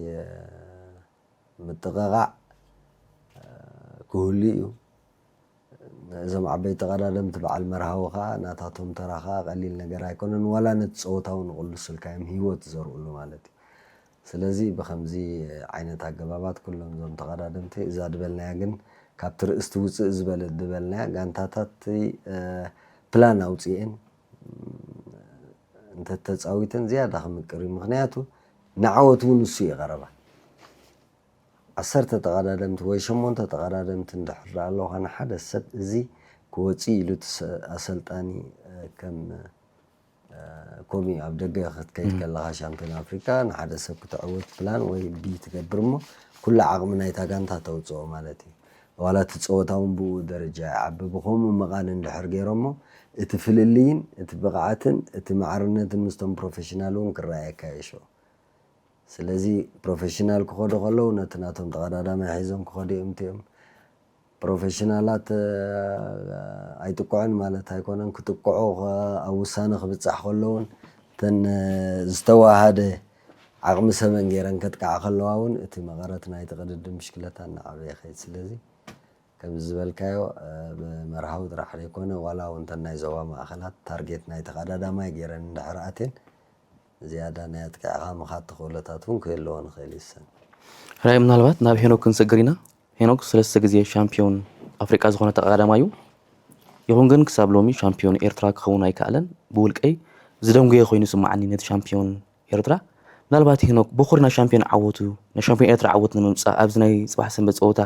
ምጥቕቓዕ ክህሉ እዩ። እዞም ዓበይቲ ተቐዳደምቲ በዓል መርሃዊ ከዓ ናታቶም ተራ ከዓ ቀሊል ነገር ኣይኮነን። ዋላ ነቲ ፀወታ እውን ንቕልሱልካ እዮም ህይወት ዘርእሉ ማለት እዩ። ስለዚ ብኸምዚ ዓይነት ኣገባባት ኩሎም እዞም ተቐዳደምቲ እዛ ድበልናያ ግን ካብቲ ርእስቲ ውፅእ ዝበለት ድበልናያ ጋንታታት ፕላን ኣውፅኤን እንተተፃዊተን ዝያዳ ክምቅር እዩ። ምክንያቱ ንዓወት እውን እሱ እዩ ቀረባ። ዓሰርተ ተቐዳደምቲ ወይ ሸሞንተ ተቐዳደምቲ እንድሕር ደኣ ኣለውኻ ንሓደ ሰብ እዚ ክወፅእ ኢሉ እቲ ሰ- ኣሰልጣኒ እ፣ ከም እ፣ ኮሚ ኣብ ደገ ክትከይድ ከለኻ ሻምፒዮን ኣፍሪካ ንሓደ ሰብ ክትዕወት ፕላን ወይ ቢ ትገብር እሞ ኩሉ ዓቕሚ ናይታ ጋንታ ተውፅኦ ማለት እዩ። ዋላ እቲ ፀወታ እውን ብኡ ደረጃ ይዓቢ። ብኸምኡ መቓን እንድሕር ገይሮሞ እቲ ፍልልይን እቲ ብቕዓትን እቲ ማዕርነትን ምስቶም ፕሮፌሽናል እውን ክረኣየካ የሾ። ስለዚ ፕሮፌሽናል ክኸዱ ከለዉ ነቲ ናቶም ተቐዳዳማይ ሒዞም ክኸዱ እዮም እቲኦም ፕሮፌሽናላት ኣይጥቅዑን ማለት ኣይኮነን። ክጥቅዑ ኣብ ውሳነ ክብፃሕ ከለውን እተን ዝተዋሃደ ዓቕሚ ሰበን ገይረን ከጥቅዓ ከለዋ እውን እቲ መቐረት ናይቲ ቅድድም ብሽክለታ እናዓበየ ይኸይድ። ስለዚ ከምዚ ዝበልካዮ ብመርሃዊ ጥራሕ ዘይኮነ ዋላ እውን እተን ናይ ዞባ ማእኸላት ታርጌት ናይ ተቐዳዳማይ ገይረን እንድሕር ኣትየን ዝያዳ ናይ ኣጥቂዕኻ ምኻድ ተኽእሎታት እውን ክህልዎ ንኽእል ይሰን። ራይ ምናልባት ናብ ሄኖክ ክንስግር ኢና። ሄኖክ ሰለስተ ግዜ ሻምፒዮን ኣፍሪቃ ዝኾነ ተቐዳዳማይ እዩ። ይኹን ግን ክሳብ ሎሚ ሻምፒዮን ኤርትራ ክኸውን ኣይከኣለን። ብውልቀይ ዝደንጉየ ኮይኑ ይስምዓኒ ነቲ ሻምፒዮን ኤርትራ። ምናልባት ሄኖክ በኹሪ ናይ ሻምፒዮን ዓወቱ ናይ ሻምፒዮን ኤርትራ ዓወት ንምምፃእ ኣብዚ ናይ ፅባሕ ሰንበት ፀወታ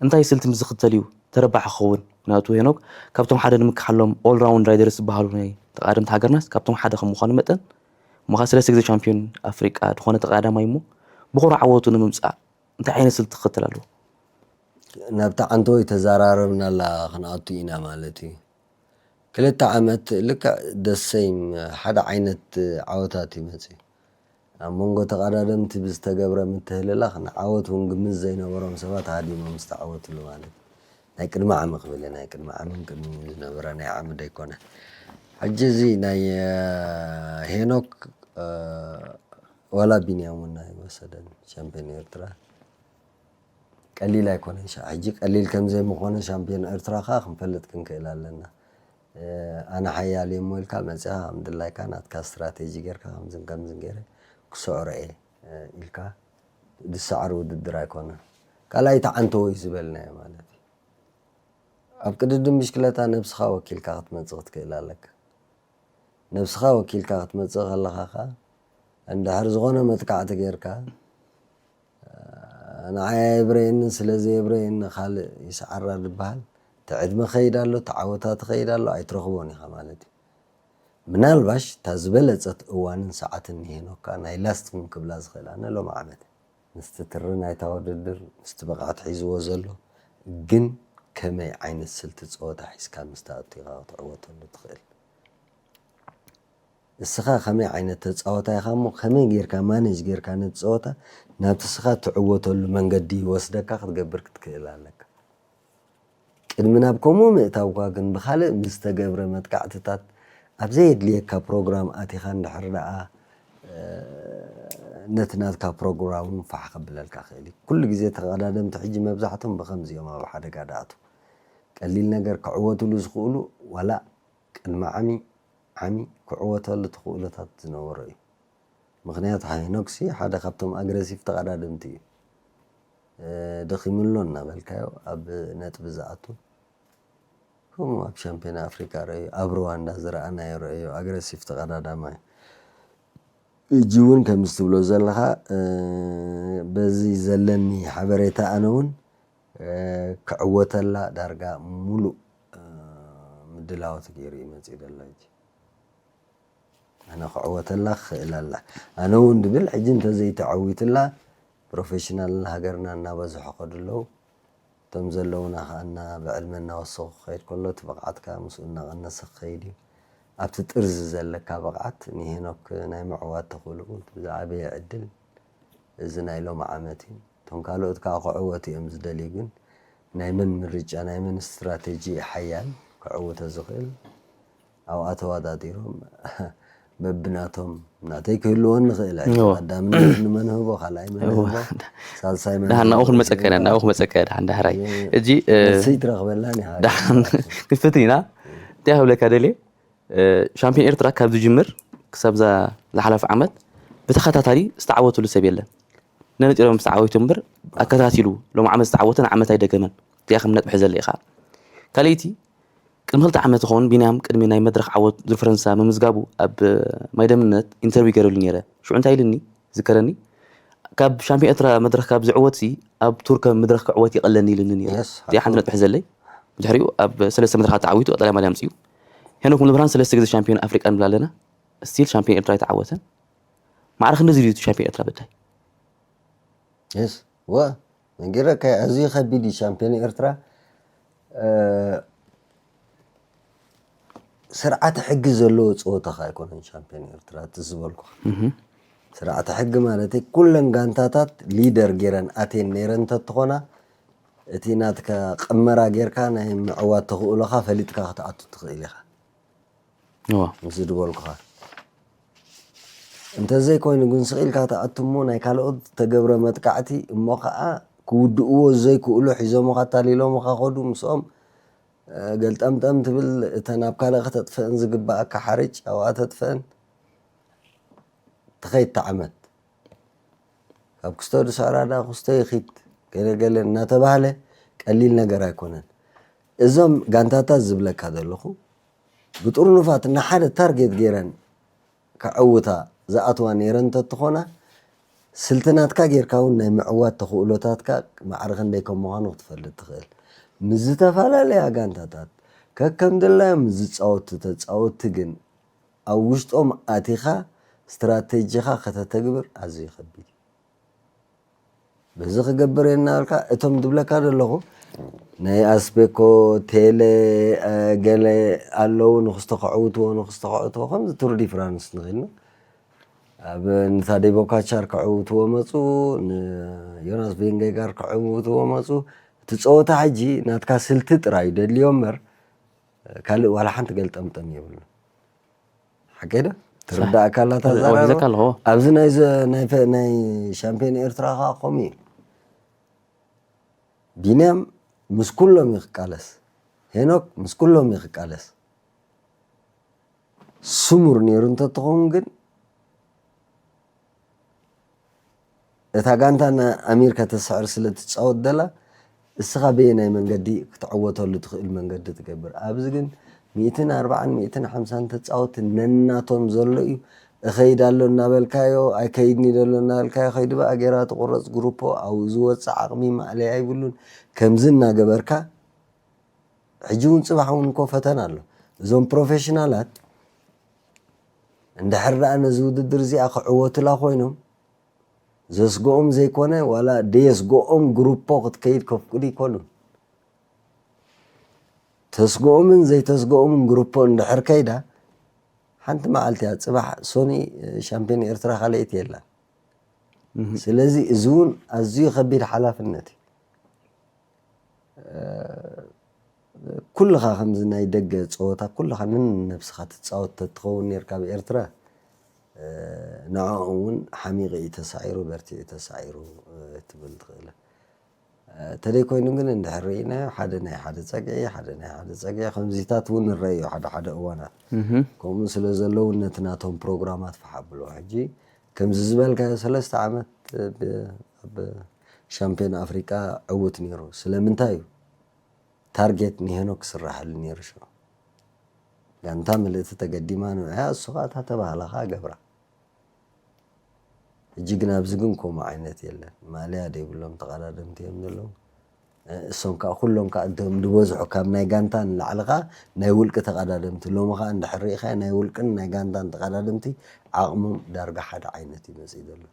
እንታይ ስልቲ ምስ ዝኽተል እዩ ተረባሒ ክኸውን? ምክንያቱ ሄኖክ ካብቶም ሓደ ንምክሓሎም ኦልራውንድ ራይደርስ ዝበሃሉ ናይ ተቓደምቲ ሃገርናስ ካብቶም ሓደ ከም ምዃኑ መጠን እሞ ከዓ ሰለስተ ግዜ ሻምፒዮን ኣፍሪቃ ዝኾነ ተቐዳዳማይ እሞ ብኹሩ ዓወቱ ንምምፃእ እንታይ ዓይነት ስልቲ ክኽተል ኣለዎ? ናብታ ዓንተወይ ተዘራረብናላ ክንኣቱ ኢና ማለት እዩ። ክልተ ዓመት ልክዕ ደሰይም ሓደ ዓይነት ዓወታት ይመፅእ ኣብ መንጎ ተቐዳደምቲ ብዝተገብረ ምትህልላኽ ንዓወት እውን ግምት ዘይነበሮም ሰባት ሃዲሞም ዝተዓወትሉ ማለት እዩ። ናይ ቅድሚ ዓሚ ክብል እየ ናይ ቅድሚ ዓምን ቅድሚ ዝነበረ ናይ ዓሚ ደይኮነ። ሕጂ እዚ ናይ ሄኖክ ዋላ ቢንያም እውን ኣይወሰደን ሻምፒዮን ኤርትራ ቀሊል ኣይኮነን። ሻ- ሕጂ ቀሊል ከም ዘይምኾነ ሻምፒዮን ኤርትራ ከዓ ክንፈልጥ ክንክእል ኣለና። ኣነ ሓያል እየ እሞ ኢልካ መፂኻ ከም ድላይካ ናትካ ስትራቴጂ ጌርካ ከምዝን ከምዝን ገይረ ክስዕሮ እየ ኢልካ ዝሰዓር ውድድር ኣይኮነን። ካልኣይቲ ዓንተወይ ዝበልናዮ ማለት እዩ። ኣብ ቅድድም ብሽክለታ ነብስኻ ወኪልካ ክትመፅእ ክትክእል ኣለካ። ነብስኻ ወኪልካ ክትመፅእ ከለኻ ከዓ እንድሕር ዝኾነ መጥቃዕቲ ጌርካ ንዓይ ኣየብረየንን ስለ ዘየብረየኒ ካልእ ይስዓራ ዝበሃል እቲ ዕድመ ኸይድ ኣሎ፣ እቲ ዓወታት ኸይድ ኣሎ፣ ኣይትረኽቦን ኢኻ ማለት እዩ። ምናልባሽ እታ ዝበለጸት እዋንን ሰዓትን ንሄኖካ ናይ ላስት እውን ክብላ ዝኽእል ኣነ ሎም ዓመት ምስቲ ትሪ ናይታ ውድድር ምስቲ ብቕዓት ሒዝዎ ዘሎ ግን ከመይ ዓይነት ስልቲ ጸወታ ሒዝካ ምስ ተኣቱ ኢኻ ክትዕወተሉ ትኽእል። እስኻ ከመይ ዓይነት ተጻወታይ ኢኻ እሞ ከመይ ጌርካ ማኔጅ ጌርካ ነቲ ጸወታ ናብቲ እስኻ ትዕወተሉ መንገዲ ይወስደካ ክትገብር ክትክእል ኣለካ። ቅድሚ ናብ ከምኡ ምእታውካ ግን ብኻልእ ምስ ተገብረ መጥቃዕትታት ኣብ ዘየድልየካ ፕሮግራም ኣቲኻ እንድሕር ደኣ ነቲ ናትካ ፕሮግራም እውን ፋሕ ከብለልካ ክእል እዩ። ኩሉ ግዜ ተቐዳደምቲ ሕጂ መብዛሕቶም ብኸምዚ እዮም ኣብ ሓደጋ ደኣቱ። ቀሊል ነገር ክዕወትሉ ዝኽእሉ ዋላ ቅድሚ ዓሚ ዓሚ ክዕወተሉ ተኽእሎታት ዝነበሮ እዩ። ምኽንያቱ ሄኖክሲ ሓደ ካብቶም ኣግረሲቭ ተቐዳደምቲ እዩ። ደኺምሎ እናበልካዮ ኣብ ነጥቢ ዝኣቱ ከምኡ ኣብ ሻምፒዮን ኣፍሪካ ረእዩ ኣብ ሩዋንዳ ዝረኣናዮ ረእዩ ኣግረሲቭ ተቐዳዳማይ። እጂ እውን ከምዚ ትብሎ ዘለኻ በዚ ዘለኒ ሓበሬታ ኣነ እውን ክዕወተላ ዳርጋ ሙሉእ ምድላዋት ገይሩ እዩ መፅኡ ዘሎ። ሕጂ ኣነ ክዕወተላ ክኽእል ኣላ ኣነ እውን ድብል ሕጂ እንተዘይተዓዊትላ ፕሮፌሽናል ሃገርና እናበዝሑ ከዱ ኣለዉ። እቶም ዘለዉና ከኣና ብዕድመ እናወሰኹ ክኸይድ ከሎ እቲ ብቕዓትካ ምስኡ እናቐነሰ ክኸይድ እዩ። ኣብቲ ጥርዚ ዘለካ ብቕዓት ንሄኖክ ናይ ምዕዋት ተኽእልኡ ዝዓበየ ዕድል እዚ ናይ ሎሚ ዓመት እዩ። እቶም ካልኦት ከዓ ክዕወቱ እዮም ዝደልዩ ግን ናይ መን ምርጫ ናይ መን ስትራቴጂ ሓያል ክዕውቶ ዝኽእል ኣብኣ ተወዳዲሮም በብናቶም ናተይ ክህልወን ንኽእል ቀዳምነት ንመን ህቦ ካልኣይ መን ህቦ ሳልሳይ መን ደሃር ናብኡ ክንመፀካ ኢና ናብኡ ክመፀካ እየ ደሓን ዳሕራይ እጂ ስይ ትረኽበላ ኒሃ ደሓን ክፍትን ኢና እንታይ ክብለካ ደልየ ሻምፒዮን ኤርትራ ካብ ዝጅምር ክሳብ ዝሓለፈ ዓመት ብተኸታታሊ ዝተዓወትሉ ሰብ የለን ነነጢሮም ዝተዓወቱ እምበር ኣከታቲሉ ሎም ዓመት ዝተዓወተ ንዓመት ኣይደገመን እዚኣ ከም ነጥቢ ሕዘለ ኢኻ ካልኣይቲ ቅድሚ ክልተ ዓመት ዝኸውን ቢንያም ቅድሚ ናይ መድረኽ ዓወት ዙር ፈረንሳ ምምዝጋቡ ኣብ ማይደምነት ኢንተርቪው ገይረሉ ነይረ ሽዑ እንታይ ኢልኒ ዝከረኒ ካብ ሻምፒዮን ኤርትራ መድረኽ ካብ ዝዕወት ሲ ኣብ ቱር ከም መድረኽ ክዕወት ይቐለኒ ኢልኒ ነይሩ እዚኣ ሓንቲ ነጥቢ ሕዘለይ ብድሕሪኡ ኣብ ሰለስተ መድረኻት ተዓዊቱ ቀጠልያ ማልያ ኣምፅኡ ሄኖክ ሙሉብርሃን ሰለስተ ግዜ ሻምፒዮን ኣፍሪቃ ንብል ኣለና ስቲል ሻምፒዮን ኤርትራ ኣይተዓወተን ማዕረ ክንደዚ ድዩ ሻምፒዮን ኤርትራ በዳይ የስ ወ ነጊረካ ኣዝዩ ከቢድ እዩ ሻምፒዮን ኤርትራ ስርዓተ ሕጊ ዘለዎ ፀወታ ከ ኣይኮነን ሻምፒዮን ኤርትራ እቲ ዝበልኩ ስርዓተ ሕጊ ማለት ኩለን ጋንታታት ሊደር ገይረን ኣትየን ነይረን እንተትኾና እቲ ናትካ ቅመራ ጌርካ ናይ ምዕዋት ተኽእሎኻ ፈሊጥካ ክትኣቱ ትኽእል ኢኻ እዋ ምስዚ ዝበልኩኻ እንተዘይኮይኑ ግን ስቕ ኢልካ ትኣቱ እሞ ናይ ካልኦት ዝተገብረ መጥቃዕቲ እሞ ከዓ ክውድእዎ ዘይክእሉ ሒዞምኻ ኣታሊሎምኻ ከዱ ምስኦም ገልጠምጠም ትብል እተን ኣብ ካልእ ከተጥፍአን ዝግባኣካ ሓርጭ ኣብኣ ተጥፍአን ትኸይድ ተዓመት ካብ ክስቶ ድሳራዳ ክስቶ ይኺድ ገለገለ እናተባህለ ቀሊል ነገር ኣይኮነን እዞም ጋንታታት ዝብለካ ዘለኹ ብጥርኑፋት ንሓደ ታርጌት ገይረን ከዕውታ ዝኣትዋ ነይረን እንተትኾና ስልቲ ናትካ ጌርካ እውን ናይ ምዕዋት ተኽእሎታትካ ማዕረ ክንደይ ከም ምዃኑ ክትፈልጥ ትኽእል ምስ ዝተፈላለያ ጋንታታት ከከም ድላዮም ዝፃወቱ ተፃወትቲ ግን ኣብ ውሽጦም ኣቲኻ ስትራቴጂኻ ከተተግብር ኣዝዩ ከቢድ እዩ በዚ ክገብር እየ እናበልካ እቶም ዝብለካ ዘለኹ ናይ ኣስቤኮ ቴለ ገለ ኣለዉ ንክስቶ ከዕውትዎ ንክስቶ ከዕውትዎ ከምዚ ቱር ዲ ፍራንስ ንኽልና ኣብ ንታደይ ቦካቻር ከዕውትዎ መፁ ንዮናስ ቬንጌጋር ከዕውትዎ መፁ እቲ ፀወታ ሕጂ ናትካ ስልቲ ጥራይ ደድልዮ እምበር ካልእ ዋላ ሓንቲ ገልጠምጠም የብሉ ሓቂ ዶ ትርዳእ ኣካላት ኣዛራርባ ወሒዘካ ኣለኹ ኣብዚ ናይ ዘ- ናይ ፈ- ናይ ሻምፒዮን ኤርትራ ከዓ ከምኡ እዩ ቢንያም ምስ ኩሎም እዩ ክቃለስ ሄኖክ ምስ ኩሎም እዩ ክቃለስ ስሙር ነይሩ እንተትኸውን ግን እታ ጋንታ ንኣሜሪካ ተስዕር ስለ ትፃወት ደላ እስኻ በየናይ መንገዲ ክትዕወተሉ ትኽእል መንገዲ ትገብር ኣብዚ ግን ሚእትን ኣርባዓን ሚእትን ሓምሳን ተፃወቲ ነናቶም ዘሎ እዩ እኸይድ ኣሎ እናበልካዮ ኣይከይድኒ ዘሎ እናበልካዮ ከይዱ በኣ ጌራ ትቁረፅ ግሩፖ ኣብኡ ዝወፅእ ዓቕሚ ማእለያ ይብሉን ከምዚ እናገበርካ ሕጂ እውን ጽባሕ እውን እኮ ፈተና ኣሎ። እዞም ፕሮፌሽናላት እንድሕር ደኣ ነዚ ውድድር እዚኣ ክዕወቱላ ኮይኖም ዘስግኦም ዘይኮነ ዋላ ደየስግኦም ግሩፖ ክትከይድ ከፍቅዱ ይኮኑን። ተስግኦምን ዘይተስግኦምን ግሩፖ እንድሕር ከይዳ ሓንቲ መዓልቲ እያ። ጽባሕ ሶኒ ሻምፒዮን ኤርትራ ካልኣይቲ የላ። ስለዚ እዚ እውን ኣዝዩ ከቢድ ሓላፍነት እዩ። ኩልኻ ከምዚ ናይ ደገ ጸወታ ኩልኻ ነንነብስኻ ትጻወት ተትኸውን ኔርካ ኣብ ኤርትራ፣ ንዕኦም እውን ሓሚቑ እዩ ተሳዒሩ፣ በርቲዑ ተሳዒሩ ትብል ትኽእል። ተደይ ኮይኑ ግን እንድሕር ርኢናዮ ሓደ ናይ ሓደ ጸግዒ፣ ሓደ ናይ ሓደ ጸግዒ ከምዚታት እውን ንረአዮ ሓደ ሓደ እዋናት። ከምኡ ስለ ዘለዉ ነቲ ናቶም ፕሮግራማት ፋሕ ኣብሎ። ሕጂ ከምዚ ዝበልካዮ ሰለስተ ዓመት ብ-፣ ኣብ ሻምፒዮን ኣፍሪቃ ዕዉት ነይሩ። ስለምንታይ እዩ? ታርጌት ንሄኖክ ክስራሐሉ ነይሩ ሽዑ። ጋንታ ምልእቲ ተገዲማ ንውዕያ፣ እሱ ኸኣ እታ ተባህላ ኸኣ ገብራ። ሕጂ ግን ኣብዚ ግን ከምኡ ዓይነት የለን። ማልያ ዘይብሎም ተቐዳደምቲ እዮም ዘለዉ። እ፣ እሶም ከኣ ኩሎም ከኣ እቶም ዝበዝሑ ካብ ናይ ጋንታ ንላዕሊ ኸኣ ናይ ውልቂ ተቐዳደምቲ። ሎሚ ኸኣ እንድሕር ርኢኻዮ ናይ ውልቅን ናይ ጋንታን ተቐዳደምቲ ዓቕሞም ዳርጋ ሓደ ዓይነት እዩ መጺኡ ዘሎ።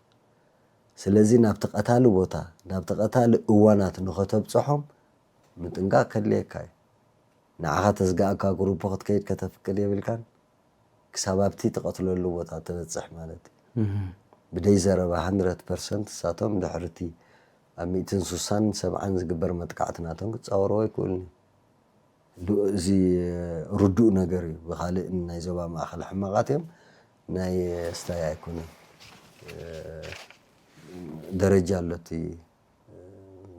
ስለዚ ናብቲ ቀታሊ ቦታ፣ ናብቲ ቀታሊ እዋናት ንኸተብጽሖም ምጥንቃቕ ከድልየካ እዩ። ንዓኻ ተዝግኣካ ግሩፕ ክትከይድ ከተፍቅድ የብልካን። ክሳብ ኣብቲ ትቐትለሉ ቦታ ትበጽሕ ማለት እዩ። ብደይ ዘረባ ሃንድረድ ፐርሰንት ንሳቶም ድሕርቲ ኣብ ሚእትን ሱሳን ሰብዓን ዝግበር መጥቃዕቲ ናቶም ክጻወርዎ ኣይክእሉን እዮም። ዱ-፣ እዚ ርዱእ ነገር እዩ። ብኻልእ ናይ ዞባ ማእከል ሕማቓት እዮም። ናይ ስታይ ኣይኮነን። ደረጃ ኣሎ እቲ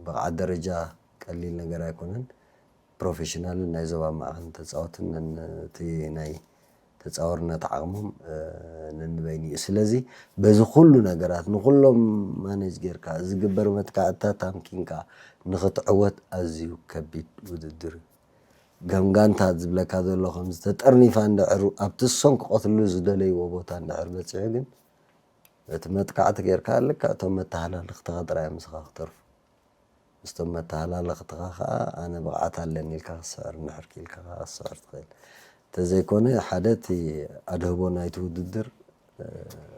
ብቕዓት ደረጃ ቀሊል ነገር ኣይኮነን። ፕሮፌሽናልን ናይ ዞባ ማእከልን ተጻወትን ነን-፣ እቲ ናይ ተጻዋርነት ዓቕሞም፣ እ፣ ነንበይኑ እዩ። ስለዚ በዚ ኩሉ ነገራት ንኩሎም ማኔጅ ጌርካ ዝግበር መጥቃዕትታት ኣምኪንካ ንኽትዕወት ኣዝዩ ከቢድ ውድድር እዩ። ከም ጋንታ ዝብለካ ዘሎ ከምዚ ተጠርኒፋ እንድሕር ኣብቲ እሶም ክቐትሉ ዝደለይዎ ቦታ እንድሕር በጺሑ ግን እቲ መጥቃዕቲ ጌርካ ልክዕ እቶም መተሃላለኽትኻ ጥራይ እዮም ምሳኻ ክተርፉ። ምስቶም መተሃላለኽትኻ ኸኣ ኣነ ብቕዓት ኣለኒ ኢልካ ክትስዕር እንድሕር ክኢልካ ኸኣ ክትስዕር ትኽእል። እንተዘይኮነ ሓደ እቲ ኣድህቦ ናይቲ ውድድር፣ እ፣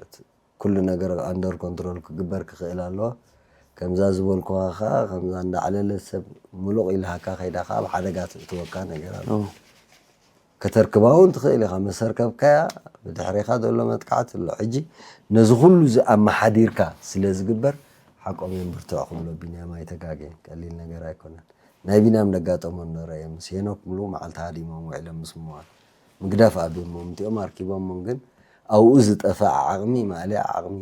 እቲ ኩሉ ነገር ኣንደር ኮንትሮል ክግበር ክኽእል ኣለዎ። ከምዛ ዝበልኩኻ ኸኣ ከምዛ እንዳዕለለ ሰብ ሙሉቕ ኢልሃካ ከይዳ ኸኣ ኣብ ሓደጋ ትእትወካ ነገር ኣሎ። ኦ። ከተርክባ እውን ትኽእል ኢኻ። መሰርከብካያ ብድሕሪኻ ዘሎ መጥቃዕቲ ኣሎ። ሕጂ ነዚ ኩሉ እዚ ኣመሓዲርካ ስለ ዝግበር ሓቆም እዮም ብርትዕ ክብሎ ቢንያም ኣይተጋገየን። ቀሊል ነገር ኣይኮነን። ናይ ቢንያም ደጋጠሞ እንዶ ረእየ ምስ ሄኖክ ሙሉእ መዓልቲ ሃዲሞም ውዒሎም ምስ ምዋል ምግዳፍ ኣብዮሞም እቲኦም ኣርኪቦሞም ግን ኣብኡ ዝጠፍኣ ዓቕሚ ማእለያ ዓቕሚ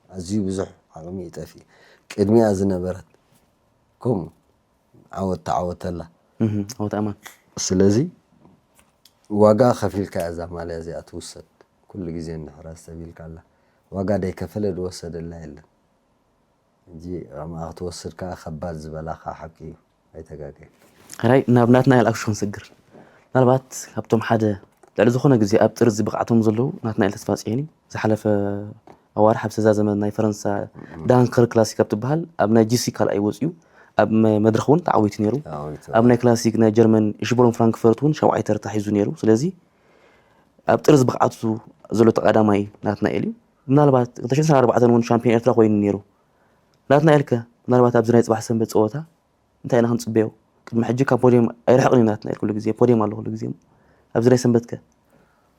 ኣዝዩ ብዙሕ ዓቕሚ ይጠፍእ። ቅድሚኣ ዝነበረት ከምኡ ዓወት ተዓወተላ። እህ፣ ዓወት ኣማን። ስለዚ ዋጋ ከፊልካ እያ እዛ ማልያ እዚኣ ትውሰድ። ኩሉ ግዜ እንድሕር ኣስተብሂልካ ኣላ። ዋጋ ደይከፈለ ዝወሰደላ የለን። ሕጂ ከምኣ ክትወስድ ከኣ ከባድ ዝበላ ከኣ ሓቂ እዩ። ኣይተጋገ። ሕራይ ናብ ናትናኤል ኣክሽን ስግር። ምናልባት ካብቶም ሓደ ልዕሊ ዝኾነ ግዜ ኣብ ጥርዚ ብቕዓቶም ዘለዉ ናትናኤል ተስፋጽዮን እዩ። ዝሓለፈ ኣዋርሕ ኣብ ዝተዛዘመ ናይ ፈረንሳ ዳንከር ክላሲክ ኣብ ትበሃል ኣብ ናይ ጂ ሲ ካልኣይ ወጺኡ ኣብ መ-፣ መድረኽ እውን ተዓዊቱ ነይሩ። ተዓዊቱ። ኣብ ናይ ክላሲክ ናይ ጀርመን ኢሽቦሎን ፍራንክፈርት እውን ሻውዓይ ተርታ ሒዙ ነይሩ። ስለዚ ኣብ ጥርዚ ብቕዓቱ ዘሎ ተቐዳማይ ናትናኤል እዩ። ምናልባት ክልተ ሽሕን ዕስራን ኣርባዕተን እውን ሻምፒዮን ኤርትራ ኮይኑ ነይሩ። ናትናኤል ከ ምናልባት ኣብዚ ናይ ጽባሕ ሰንበት ጸወታ እንታይ ኢና ክንጽበዮ? ቅድሚ ሕጂ ካብ ፖድየም ኣይርሕቕን እዩ ናትናኤል ኩሉ ግዜ ፖድየም ኣሎ ኩሉ ግዜ። ኣብዚ ናይ ሰንበት ከ?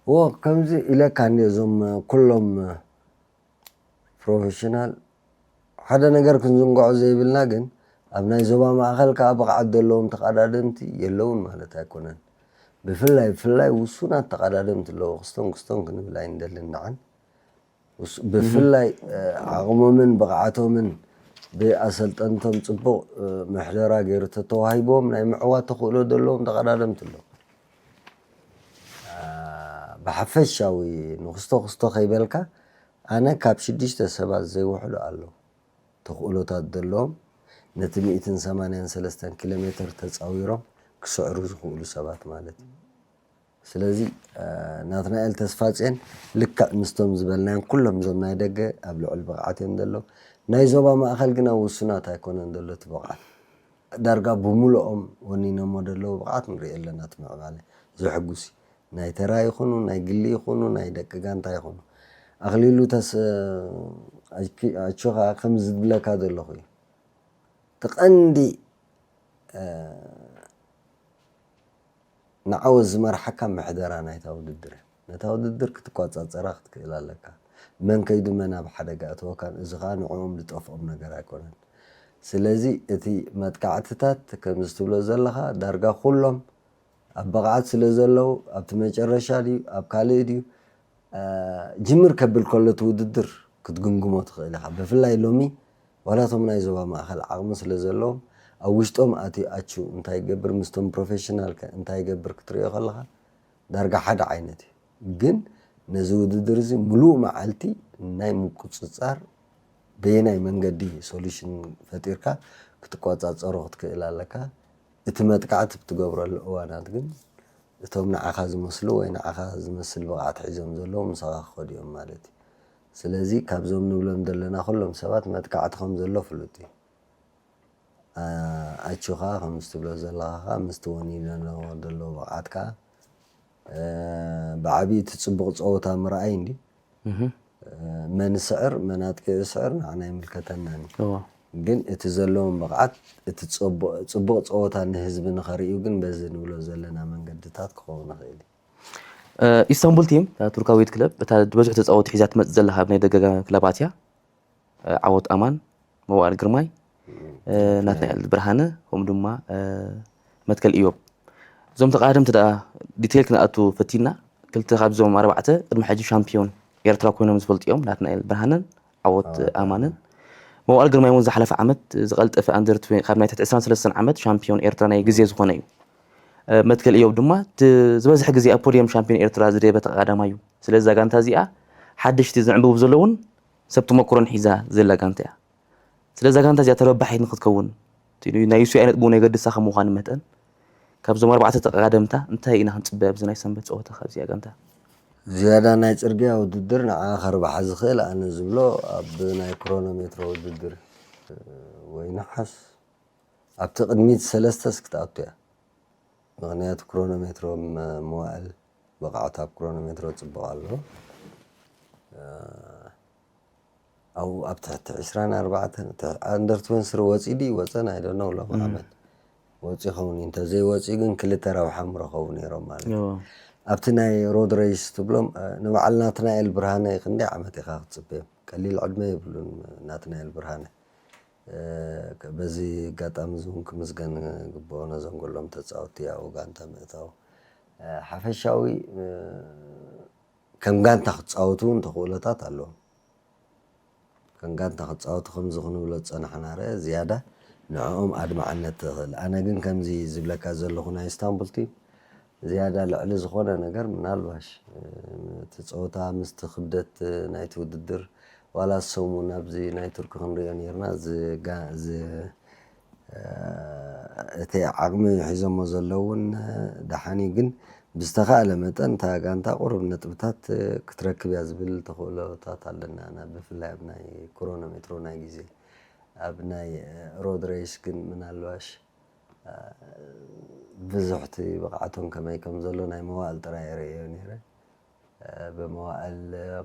እዎ፣ ከምዚ ኢለካ እንዲ እዞም ኩሎም ፕሮፌሽናል ሓደ ነገር ክንዝንግዖ ዘይብልና ግን ኣብ ናይ ዞባ ማእከል ከኣ ብቕዓት ዘለዎም ተቐዳደምቲ የለውን ማለት ኣይኮነን። ብፍላይ፣ ብፍላይ ውሱናት ተቐዳደምቲ ኣለዉ። ክስቶን ክስቶን ክንብል ኣይንደልን ንዓን። ውስ-፣ ብፍላይ፣ እ፣ ዓቕሞምን ብቕዓቶምን ብኣሰልጠንቶም ጽቡቕ፣ እ፣ ምሕደራ ገይሩ ተተዋሂቦም ናይ ምዕዋት ተኽእሎ ዘለዎም ተቐዳደምቲ ኣለዉ። አ፣ ብሓፈሻዊ ንክስቶ ክስቶ ከይበልካ፣ ኣነ ካብ ሽዱሽተ ሰባት ዘይውሕዱ ኣለዉ። ተኽእሎታት ዘለዎም ነቲ ሚእትን ሰማንያን ሰለስተን ኪሎ ሜትር ተጻዊሮም ክስዕሩ ዝኽእሉ ሰባት ማለት እዩ። ስለዚ፣ አ፣ ናትናኤል ተስፋጽዮን ልክዕ ምስቶም ዝበልናዮም ኩሎም እዞም ናይ ደገ ኣብ ልዑል ብቕዓት እዮም ዘለዉ። ናይ ዞባ ማእከል ግን ኣብ ውሱናት ኣይኮነን ዘሎ እቲ ብቕዓት። ዳርጋ ብምልኦም ወኒኖሞ ዘለዉ ብቕዓት ንርኢ ኣለና። እቲ ምዕባለ ዘሕጉስ እዩ። ናይ ተራ ይኹኑ፣ ናይ ግሊ ይኹኑ፣ ናይ ደቂ ጋንታ ይኹኑ። ኣኽሊሉ ተስ-፣ ኣች-፣ ኣቹ ኸዓ ከምዚ ዝብለካ ዘለኹ እዩ። እቲ ቀንዲ፣ እ፣ ንዓወት ዝመርሓካ ምሕደራ ናይታ ውድድር እያ። ነታ ውድድር ክትቆጻጸራ ክትክእል ኣለካ። መን ከይዱ መን ኣብ ሓደጋ እተወካን፣ እዚ ኸኣ ንዕኦም ዝጠፍኦም ነገር ኣይኮነን። ስለዚ እቲ መጥቃዕትታት ከምዚ ትብሎ ዘለኻ ዳርጋ ኩሎም ኣብ ብቕዓት ስለ ዘለዉ ኣብቲ መጨረሻ ድዩ ኣብ ካልእ ድዩ እ፣ ጅምር ከብል ከሎ እቲ ውድድር ክትግምግሞ ትኽእል ኢኻ። ብፍላይ ሎሚ ዋላ እቶም ናይ ዞባ ማእኸል ዓቕሚ ስለ ዘለዎም ኣብ ውሽጦም ኣትዩ ኣቹ እንታይ ይገብር ምስቶም ፕሮፌሽናል ከ እንታይ ይገብር ክትሪኦ ከለኻ ዳርጋ ሓደ ዓይነት እዩ። ግን ነዚ ውድድር እዚ ምሉእ መዓልቲ ናይ ምቁጽጻር በየናይ መንገዲ ሶሉሽን ፈጢርካ ክትቆጻጸሮ ክትክእል ኣለካ። እቲ መጥቃዕቲ ብትገብረሉ እዋናት ግን እቶም ንዓኻ ዝመስሉ ወይ ንዓኻ ዝመስል ብቕዓት ሒዞም ዘለዉ ምሳኻ ክኸዱ እዮም ማለት እዩ። ስለዚ ካብዞም ንብሎም ዘለና ኩሎም ሰባት መጥቃዕቲ ከም ዘሎ ፍሉጥ እዩ። ኣ-፣ ኣቹኻ ከምዚ ትብሎ ዘለኻ ከኣ ምስቲ ወኒኖ ዘለዉ ብቕዓት ከኣ፣ እ፣ ብዓብዪ እቲ ጽቡቕ ጸወታ ምርኣይ እንድዩ። እህ። እ፣ መን ስዕር፣ መን ኣጥቂዑ ስዕር ንዓና ኣይምልከተናን እዩ። እዎ። ግን እቲ ዘለዎም ብቕዓት፣ እቲ ጽቡቕ፣ ጽቡቕ ጸወታ ንህዝቢ ንኸርእዩ ግን በዚ ንብሎ ዘለና መንገድታት ክኸውን ይኽእል እዩ። እ፣ ኢስታንቡል ቲም፣ እታ ቱርካዊት ክለብ፣ እታ ዝበዝሑ ተጻወትቲ ሒዛ ትመጽእ ዘላ ካብ ናይ ደገ ክለባት እያ። እ፣ ዓወት ኣማን፣ መዋእል ግርማይ፣ እ፣ ናትናኤል ብርሃነ፣ ከምኡ ድማ፣ እ፣ መትከል ኢዮብ። እዞም ተቐዳደምቲ ደኣ ዲቴይል ክንኣቱ ፈቲና፣ ክልተ ካብዞም ኣርባዕተ ቅድሚ ሕጂ ሻምፒዮን ኤርትራ ኮይኖም ዝፈልጡ እዮም፣ ናትናኤል ብርሃነን ዓወት ኣማንን። መዋእል ግርማይ እውን ዝሓለፈ ዓመት ዝቐልጠፈ ኣንደር ትዌ-፣ ካብ ናይ ትሕቲ ዕስራን ሰለስተን ዓመት ሻምፒዮን ኤርትራ ናይ ግዜ ዝኾነ እዩ። እ፣ መትከል ኢዮብ ድማ እቲ ዝበዝሐ ግዜ ኣብ ፖድየም ሻምፒዮን ኤርትራ ዝደየበ ተቐዳዳማይ እዩ። ስለዚ እዛ ጋንታ እዚኣ ሓደሽቲ ዝዕምብቡ ዘለውን ሰብ ተመኩሮን ሒዛ ዘላ ጋንታ እያ። ስለዛ ጋንታ እዚኣ ተረባሒት ንክትከውን፣ እቲ ናይ ዩ ሲ ኣይ ነጥቢ እውን የገድሳ ከም ምዃኑ መጠን፣ ካብዞም ኣርባዕተ ተቐዳደምታ እንታይ ኢና ክንጽበ ኣብዚ ናይ ሰንበት ጸወታ ካብዚኣ ጋንታ? ዝያዳ ናይ ጽርግያ ውድድር ንዓ ከርብሓ ዝኽእል ኣነ ዝብሎ ኣብ ናይ ክሮኖሜትሮ ውድድር ወይ ነሓስ ኣብቲ ቅድሚት ሰለስተስ ክትኣቱ እያ። ምኽንያቱ ክሮኖሜትሮ ም-፣ መዋእል ብቕዓት ኣብ ክሮኖሜትሮ ጽቡቕ ኣሎ። እ፣ ኣብኡ ኣብ ትሕቲ ዕስራን ኣርባዕተን፣ እቲ ኣንደር ትወንቲ ስሪ ወጺኡ ድዩ ወጸን ኣይደኖ ሎም እም። ዓመት ወጺኡ ኸውን እዩ። እንተዘይወጺኡ ግን ክልተ ረብሓ ምረኸቡ ነይሮም ማለት እዩ። እዎ። ኣብቲ ናይ ሮድ ሬስ ትብሎም፣ እ፣ ንበዓል ናትናኤል ብርሃነ ክንደይ ዓመት ኢኻ ክትጽበዮም? ቀሊል ዕድመ የብሉን ናትናኤል ብርሃነ። እ፣ በዚ ኣጋጣሚ እዚ እውን ክምስገን ግብኦ ነዞም ኩሎም ተጻወትቲ ኣብኡ ጋንታ ምእታው። እ፣ ሓፈሻዊ፣ እ፣ ከም ጋንታ ክጻወቱ እውን ተኽእሎታት ኣለዎም። ከም ጋንታ ክጻወቱ ከምዚ ክንብሎ ዝጸናሕና ርአ ዝያዳ ንዕኦም ኣድማዕነት ትኽእል። ኣነ ግን ከምዚ ዝብለካ ዘለኹ ናይ ኢስታንቡል ቲም ዝያዳ ልዕሊ ዝኾነ ነገር ምናልባሽ፣ እ፣ እቲ ጸወታ ምስቲ ክብደት ናይቲ ውድድር ዋላ ሰሙን ኣብዚ ናይ ቱርኪ ክንሪኦ ነይርና ዝጋ-፣ ዝ-፣ እ፣ እቲ ዓቕሚ ሒዞሞ ዘለውን ደሓን እዩ፣ ግን ብዝተኻእለ መጠን እታ ጋንታ ቁሩብ ነጥብታት ክትረክብ እያ ዝብል ተኽእሎታት ኣለና። ና-፣ ብፍላይ ኣብ ናይ ክሮኖሜትሮ ናይ ግዜ፣ ኣብ ናይ ሮድ ሬስ ግን ምናልባሽ፣ እ፣ ብዙሕ እቲ ብቕዓቶም ከመይ ከም ዘሎ ናይ መዋእል ጥራይ እየ ርእዮ ነይረ። እ፣ ብመዋእል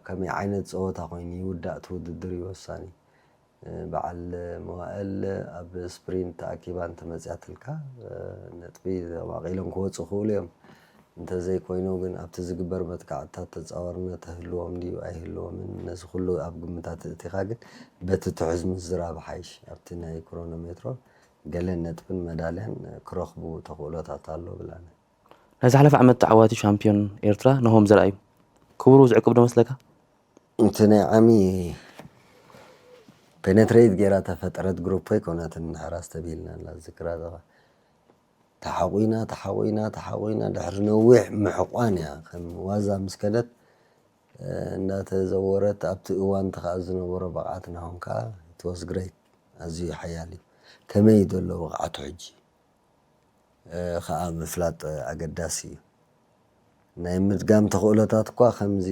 ከመይ ዓይነት ጸወታ ኮይኑ ይውዳእ እቲ ውድድር እዩ ወሳኒ። እ፣ በዓል መዋእል ኣብ ስፕሪንት ተኣኪባ እንተመጽያትልካ፣ እ፣ ነጥቢ ተማቒሎም ክወጹ ይኽእሉ እዮም። እንተዘይኮይኑ ግን ኣብቲ ዝግበር መጥቃዕትታት ተጻዋርነት ይህልዎም ድዩ ኣይህልዎምን ነዚ ኩሉ ኣብ ግምታት እእቲኻ ግን በቲ ትሑዝ ምዝራብ ሓይሽ። ኣብቲ ናይ ክሮኖሜትሮ ገለ ነጥብን መዳልያን ክረኽቡ ተኽእሎታት ኣሎ ብላነ። ናይ ዝሓለፈ ዓመት ተዓዋቲ ሻምፒዮን ኤርትራ ናሆም ዘርኣዩ ክብሩ ዝዕቅብ ዶ መስለካ? እቲ ናይ ዓሚ ፔኔትሬት ጌራ ተፈጠረት ግሩፕ ኣይኮነትን፣ ንሕራስ ተቢልና ኣላ ዝክራ ዘኻ። ተሓቑና፣ ተሓቑና፣ ተሓቑና፣ ድሕሪ ነዊሕ ምሕቋን እያ፣ ከም ዋዛ ምስ ከደት፣ እ፣ እንዳተዘወረት ኣብቲ እዋን እቲ ኸኣ ዝነበሮ ብቕዓት ናሆም ከኣ it was great፣ ኣዝዩ ሓያል እዩ። ከመይ እዩ ዘሎ ብቕዓቱ ሕጂ? እ፣ ኸኣ ምፍላጥ ኣገዳሲ እዩ። ናይ ምድጋም ተኽእሎታት እኳ ከምዚ፣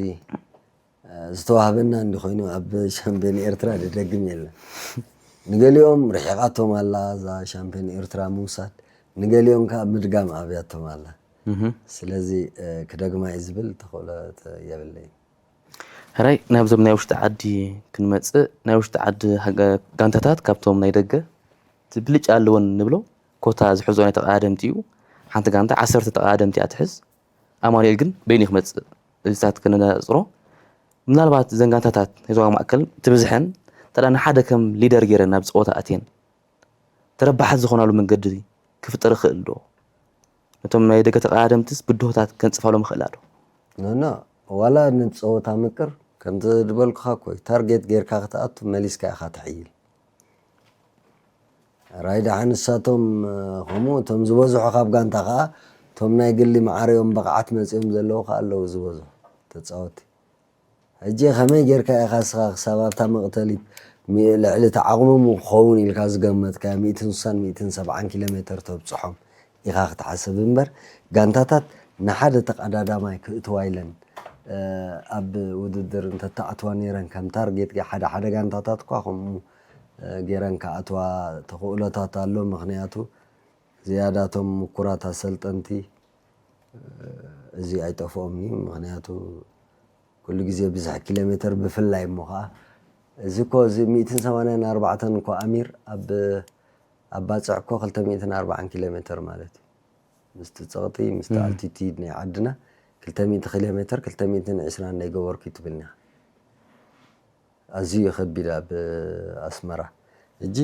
እ፣ ዝተዋህበና እንዲ ኮይኑ ኣብ ሻምፒዮን ኤርትራ ደደግም የለን። ንገሊኦም ርሒቓቶም ኣላ እዛ ሻምፒዮን ኤርትራ ምውሳድ፣ ንገሊኦም ከዓ ምድጋም ኣብያቶም ኣላ። ስለዚ ክደግማ እዩ ዝብል ተኽእሎ የብለይን። ሕራይ ናብዞም ናይ ውሽጢ ዓዲ ክንመፅእ፣ ናይ ውሽጢ ዓዲ ጋንታታት ካብቶም ናይ ደገ እቲ ብልጫ ኣለወን ንብሎ ኮታ ዝሕዞ ናይ ተቐዳደምቲ እዩ። ሓንቲ ጋንታ ዓሰርተ ተቐዳደምቲ እያ ትሕዝ። ኣማኑኤል ግን በይኑ ክመፅእ እዚታት ክነነፅሮ ምናልባት ዘን ጋንታታት ናይ ዞባ ማእከል ትብዝሐን ተዳ ንሓደ ከም ሊደር ገይረን ናብ ፀወታ ኣትየን ተረባሓት ዝኾናሉ መንገዲ ክፍጠር ይኽእል ዶ? ነቶም ናይ ደገ ተቐዳደምትስ ብድሆታት ከንፅፋሎም ይኽእላ ዶ? ኖኖ ዋላ ንፀወታ ምቅር ከምቲ ዝበልኩኻ ኮይ ታርጌት ጌርካ ክትኣቱ መሊስካ ኢኻ ትሕይል። ራይ ደሓን ንሳቶም ከምኡ እቶም ዝበዝሑ ካብ ጋንታ ከዓ እቶም ናይ ግሊ ማዕረዮም ብቕዓት መፂኦም ዘለዉ ከዓ ኣለዉ ዝበዝሑ ተፃወቲ። ሕጂ ከመይ ጌርካ ኢኻ እስኻ ክሳብ ኣብታ መቕተሊት ልዕሊ እቲ ዓቕሞም ክኸውን ኢልካ ዝገመትካዮ ሚእትን ስሳን ሚእትን ሰብዓን ኪሎ ሜትር ተብፅሖም ኢኻ ክትሓስብ እምበር ጋንታታት ንሓደ ተቐዳዳማይ ክእትዋ ኢለን ኣብ ውድድር እንተተኣትዋ ነይረን ከም ታርጌት ሓደ ሓደ ጋንታታት እኳ ከምኡ ገይረን ክኣትዋ ተኽእሎታት ኣሎ። ምኽንያቱ ዝያዳቶም ምኩራት ኣሰልጠንቲ እዚ ኣይጠፍኦም እዩ። ምኽንያቱ ኩሉ ግዜ ብዝሕ ኪሎ ሜትር ብፍላይ እሞ ከዓ እዚ እኮ እዚ ሚእትን ሰማንያን ኣርባዕተን እኮ ኣሚር ኣብ ኣብ ባፅዕ እኮ ክልተ ሚእትን ኣርባዓን ኪሎ ሜትር ማለት እዩ። ምስቲ ፀቕጢ ምስቲ ኣልቲቲድ ናይ ዓድና ክልተ ሚእቲ ኪሎ ሜትር ክልተ ሚእትን ዕስራን እንዳይገበርኩ ትብልና ኣዝዩ ከቢድ ኣብ ኣስመራ ሕጂ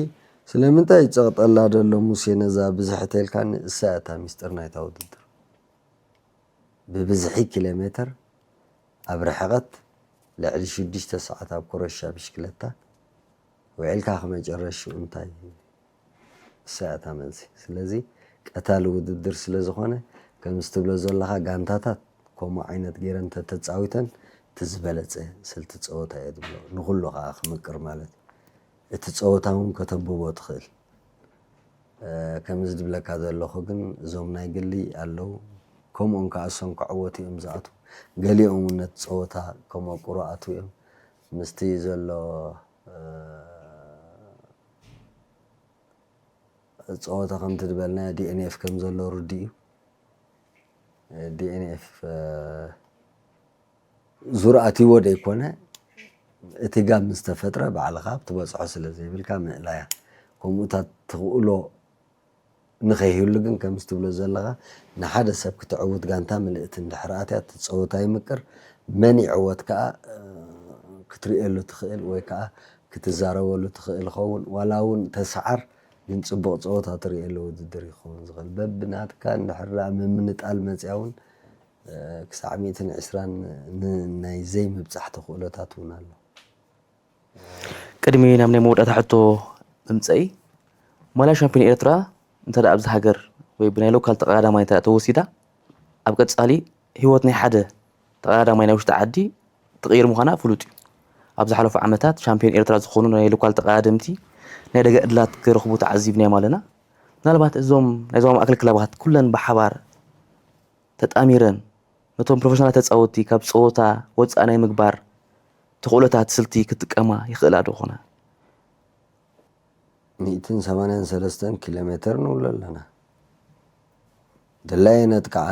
ስለምንታይ ይፀቕጠላ ደሎ ሙሴ ነዛ ብዝሕ ተልካኒ እሳ እታ ሚስጥር ናይታ ውድድር ብብዝሒ ኪሎ ሜትር ኣብ ርሕቐት ልዕሊ ሽዱሽተ ሰዓት ኣብ ኮረሻ ብሽክለታ ውዒልካ ክመጨረሽ እንታይ እሳ እታ መልሲ ስለዚ ቀታሊ ውድድር ስለ ዝኾነ ከምዚ ትብሎ ዘለኻ ጋንታታት ከምኡ ዓይነት ገይረን ተተፃዊተን እቲ ዝበለፀ ስልቲ ፀወታ እየ ዝብሎ ንኩሉ ከዓ ክምቅር ማለት እቲ ፀወታ እውን ከተንብቦ ትኽእል ከምዚ ዝብለካ ዘለኹ ግን እዞም ናይ ግሊ ኣለዉ ከምኡን ከዓ እሶም ክዕወቱ እዮም ዝኣትዉ ገሊኦም እውን ነቲ ፀወታ ከመቁሩ ኣትዉ እዮም ምስቲ ዘሎ ፀወታ ከምቲ ዝበልናዮ ዲኤንኤፍ ከም ዘሎ ርዲ እዩ ዲኤንኤፍ ዙር ኣትይዎ ደይኮነ እቲ ጋብ ምስ ተፈጥረ ባዕልኻ ትበፅሖ ስለ ዘይብልካ ምእላያ ከምኡታት ትኽእሎ ንኸይህሉ ግን ከምዚ ትብሎ ዘለኻ ንሓደ ሰብ ክትዕውት ጋንታ ምልእቲ እንድሕር ኣትያ ትፀወታ ይምቅር መን ይዕወት ከዓ ክትርእየሉ ትኽእል ወይ ከዓ ክትዛረበሉ ትኽእል ኸውን ዋላ እውን ተሰዓር ግን ፅቡቕ ፀወታ ትርእየሉ ውድድር ይኸውን ዝኽእል በብናትካ እንድሕር ምምንጣል መፅያ እውን ክሳዕ ሚእትን ዕስራን ናይ ዘይምብፃሕ ተኽእሎታት እውን ኣሎ። ቅድሚ ናብ ናይ መወዳእታ ሕቶ ምምፀኢ ማልያ ሻምፒዮን ኤርትራ እንተ ኣብዚ ሃገር ወይ ብናይ ሎካል ተቐዳዳማይ እንተ ተወሲዳ ኣብ ቀፃሊ ህይወት ናይ ሓደ ተቐዳዳማይ ናይ ውሽጢ ዓዲ ትቕይር ምዃና ፍሉጥ እዩ። ኣብ ዝሓለፉ ዓመታት ሻምፒዮን ኤርትራ ዝኾኑ ናይ ሎካል ተቐዳደምቲ ናይ ደገ ዕድላት ክረኽቡ ተዓዚብናዮም ኣለና። ምናልባት እዞም ናይ ዞባ ማእከል ክለባት ኩለን ብሓባር ተጣሚረን ነቶም ፕሮፌሽናል ተፃወትቲ ካብ ፀወታ ወፃእ ናይ ምግባር ተኽእሎታት ስልቲ ክጥቀማ ይኽእላ ዶ ኾና? ሚእትን ሰማንያን ሰለስተን ኪሎ ሜትር ንብሎ ኣለና። ድላየን ኣጥቅዓ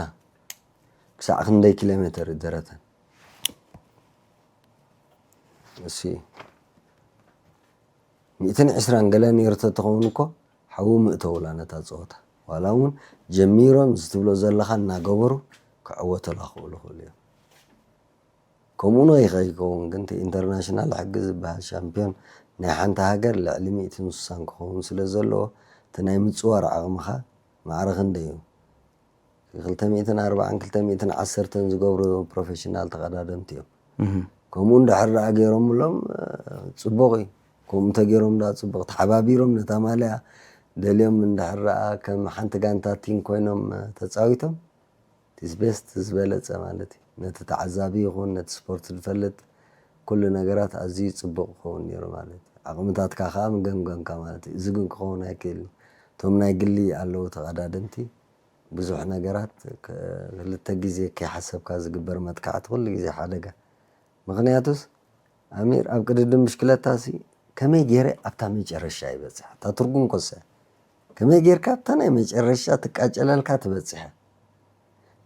ክሳዕ ክንደይ ኪሎ ሜትር እዩ ደረተን? እሲ ሚእትን ዕስራን ገለ ነይሩ ተትኸውን እኮ ሓዉ ምእተውላ ነታ ፀወታ ዋላ እውን ጀሚሮም እዚ ትብሎ ዘለኻ እናገበሩ ክዕወተላ ክኽእሉ ይኽእሉ እዮም። ከምኡ ንኸይከውን ግን እቲ ኢንተርናሽናል ሕጊ ዝበሃል ሻምፒዮን ናይ ሓንቲ ሃገር ልዕሊ ሚእትን ስሳን ክኸውን ስለ ዘለዎ እቲ ናይ ምፅዋር ዓቕምኻ ማዕረ ክንደይ እዩ? ክልተ ሚእትን ኣርባዓን ክልተ ሚእትን ዓሰርተን ዝገብሩ ፕሮፌሽናል ተቐዳደምቲ እዮም። ከምኡ እንድሕር ደኣ ገይሮምሎም ፅቡቕ እዩ። ከምኡ እንተገይሮም ደኣ ፅቡቕ ተሓባቢሮም ነታ ማልያ ደልዮም እንድሕር ደኣ ከም ሓንቲ ጋንታ ቲም ኮይኖም ተፃዊቶም ቲስ ቤስት ዝበለፀ ማለት እዩ። ነቲ ተዓዛቢ ይኹን ነቲ ስፖርት ዝፈልጥ ኩሉ ነገራት ኣዝዩ ፅቡቕ ክኸውን ነይሩ ማለት እዩ። ዓቕምታትካ ከዓ ምገምገምካ ማለት እዩ። እዚ ግን ክኸውን ኣይክእልን። እቶም ናይ ግሊ ኣለዉ ተቐዳደምቲ ብዙሕ ነገራት ክልተ ግዜ ከይሓሰብካ ዝግበር መጥቃዕቲ ኩሉ ግዜ ሓደጋ። ምኽንያቱስ ኣሚር ኣብ ቅድድም ብሽክለታ ሲ ከመይ ገይረ ኣብታ መጨረሻ ይበፅሕ? እታ ትርጉም ኮሰ ከመይ ጌርካ ኣብታ ናይ መጨረሻ ትቃጨለልካ ትበፅሕ?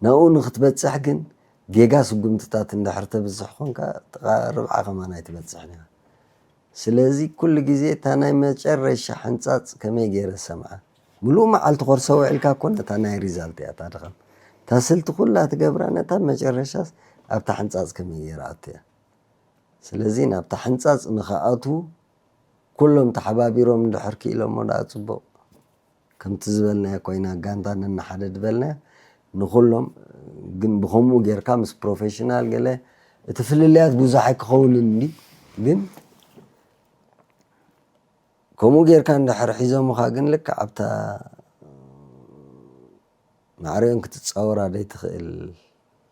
ናብኡ ንክትበፅሕ ግን ጌጋ ስጉምትታት እንድሕር ተብዝሕ ኮንካ ጥቓ ርብዓ ከማን ኣይትበፅሕን ኢኻ። ስለዚ ኩሉ ግዜ እታ ናይ መጨረሻ ሕንፃፅ ከመይ ገይረ ሰምዓ? ምሉእ መዓልቲ ኮርሰ ውዒልካ እኮ ነታ ናይ ሪዛልት እያ እታ ድኻም። እታ ስልቲ ኩላ ትገብራ ነታ መጨረሻስ ኣብታ ሕንፃፅ ከመይ ገይረ ኣቱ እያ። ስለዚ ናብታ ሕንፃፅ ንኽኣትዉ ኩሎም ተሓባቢሮም እንድሕር ክኢሎሞ ደኣ ፅቡቕ። ከምቲ ዝበልናዮ ኮይና ጋንታ ነንሓደ ዝበልናዮ ንኹሎም ግን ብኸምኡ ጌርካ ምስ ፕሮፌሽናል ገለ እቲ ፍልልያት ብዙሕ ኣይክኸውንን እንዲ ግን ከምኡ ጌርካ እንድሕር ሒዞምኻ ግን ልክዕ ኣብታ ማዕሪኦም ክትፃወራ ዘይትኽእል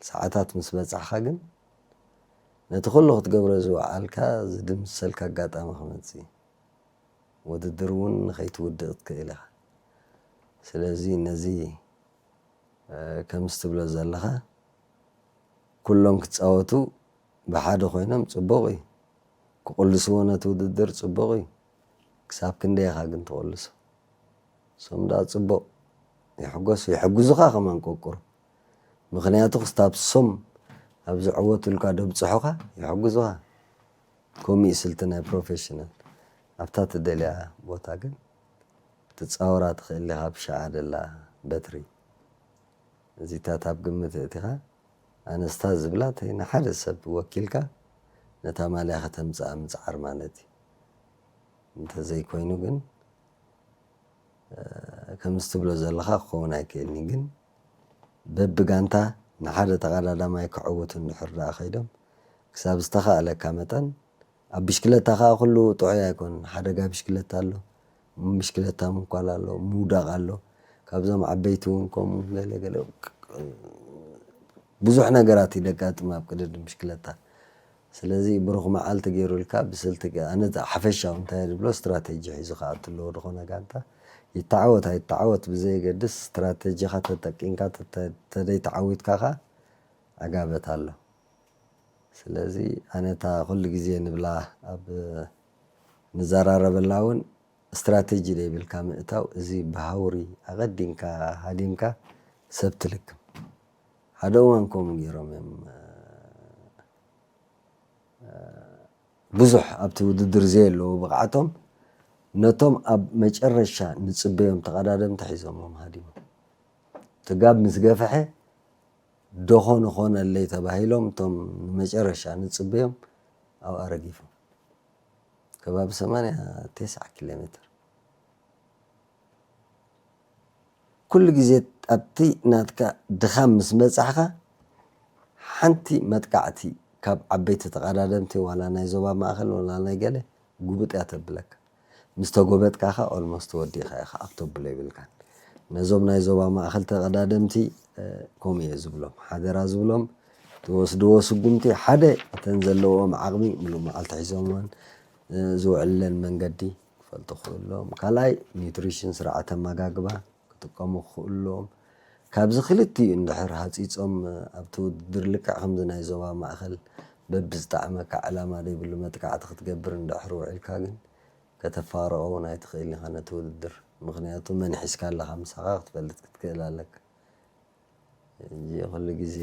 ሰዓታት ምስ በፃሕኻ ግን ነቲ ኩሉ ክትገብሮ ዝወዓልካ ዝድምሰልካ ኣጋጣሚ ክመፅእ እዩ። ውድድር እውን ንኸይትውድእ ክትክእል ኢኻ። ስለዚ ነዚ ከምዚ ትብሎ ዘለኻ ኩሎም ክፃወቱ ብሓደ ኮይኖም ፅቡቕ እዩ። ክቕልስዎ ነቲ ውድድር ፅቡቕ እዩ። ክሳብ ክንደይ ኢኻ ግን ትቕልሶ? እሶም ደኣ ፅቡቕ ይሕጎሱ፣ ይሕግዙኻ ከማን ቆቁሩ። ምኽንያቱ ክስታብ ሶም ኣብ ዝዕወቱልካ ደብፅሑኻ ይሕግዙኻ። ከምኡ እዩ ስልቲ ናይ ፕሮፌሽናል። ኣብታ ትደልያ ቦታ ግን ትፃወራ ትኽእል ኢኻ ብሻዓ ደላ በትሪ። እዚታት ኣብ ግምት እእቲኻ ኣነስታ ዝብላ ተይ ንሓደ ሰብ ወኪልካ ነታ ማልያ ከተምፅኣ ምፅዓር ማለት እዩ። እንተዘይኮይኑ ግን ከምዚ ትብሎ ዘለኻ ክኸውን ኣይክእልኒ ግን በብጋንታ ንሓደ ተቐዳዳማይ ክዕውቱ እንድሕር ደኣ ከይዶም ክሳብ ዝተኻእለካ መጠን ኣብ ብሽክለታ ከዓ ኩሉ ጥዑይ ኣይኮን ሓደጋ ብሽክለታ ኣሎ ብሽክለታ ምንኳል ኣሎ ምውዳቕ ኣሎ ካብዞም ዓበይቲ እውን ከምኡ ገለ ገለ ብዙሕ ነገራት እዩ ደጋጥም ኣብ ቅድድም ብሽክለታ ስለዚ ብሩኽ መዓልቲ ገይሩልካ ብስልቲ ኣነ ሓፈሻዊ እንታይ ዝብሎ ስትራቴጂ ሒዙ ክኣቱ ኣለዎ ዝኾነ ጋንታ ይተዓወት ኣይተዓወት ብዘየገድስ ስትራቴጂኻ ተጠቂምካ ተደይ ተዓዊትካ ኸ ኣጋበት ኣሎ ስለዚ ኣነ እታ ኩሉ ግዜ ንብላ ኣብ ንዘራረበላ እውን ስትራቴጂ ደይብልካ ምእታው እዚ ብሃውሪ ኣቐዲምካ ሃዲምካ ሰብ ትልክም ሓደ እዋን ከምኡ ገይሮም እዮም ብዙሕ ኣብቲ ውድድር ዘየለዎ ብቕዓቶም ነቶም ኣብ መጨረሻ ንፅበዮም ተቐዳደምቲ ሒዞሞም ሃዲሞም ትጋብ ምስ ገፍሐ ደኾ ንኾነለይ ተባሂሎም እቶም ንመጨረሻ ንፅበዮም ኣብኣ ረጊፎም ከባቢ ሰማንያ ተስዓ ኪሎ ሜትር ኩሉ ግዜ ኣብቲ ናትካ ድኻም ምስ መጻሕኻ ሓንቲ መጥቃዕቲ ካብ ዓበይቲ ተቐዳደምቲ ዋላ ናይ ዞባ ማእኸል ዋላ ናይ ገለ ጉብጥ እያ ተብለካ ምስ ተጎበጥካ ኸ ኦልሞስት ወዲእኻ ኢኻ ኣብ ተብሎ ይብልካን ነዞም ናይ ዞባ ማእኸል ተቐዳደምቲ ከምኡ እየ ዝብሎም ሓደራ ዝብሎም ትወስድዎ ስጉምቲ ሓደ እተን ዘለዎም ዓቕሚ ምሉእ መዓልቲ ሒዞምወን ዝውዕልለን መንገዲ ክፈልጡ ክኽእሎም ካልኣይ ኒውትሪሽን ስርዓተ ኣመጋግባ ክጥቀሙ ክኽእሎም ካብዚ ክልቲኡ እንድሕር ሃፂፆም ኣብቲ ውድድር ልክዕ ከምዚ ናይ ዞባ ማእኸል በብዝጠዓመካ ዕላማ ዘይብሉ መጥቃዕቲ ክትገብር እንድሕር ውዒልካ ግን ከተፋርቆ እውን ኣይትኽእል ኢኻ ነቲ ውድድር ምኽንያቱ መን ሒዝካ ኣለኻ ምሳኻ ክትፈልጥ ክትክእል ኣለካ ሕጂ ኩሉ ግዜ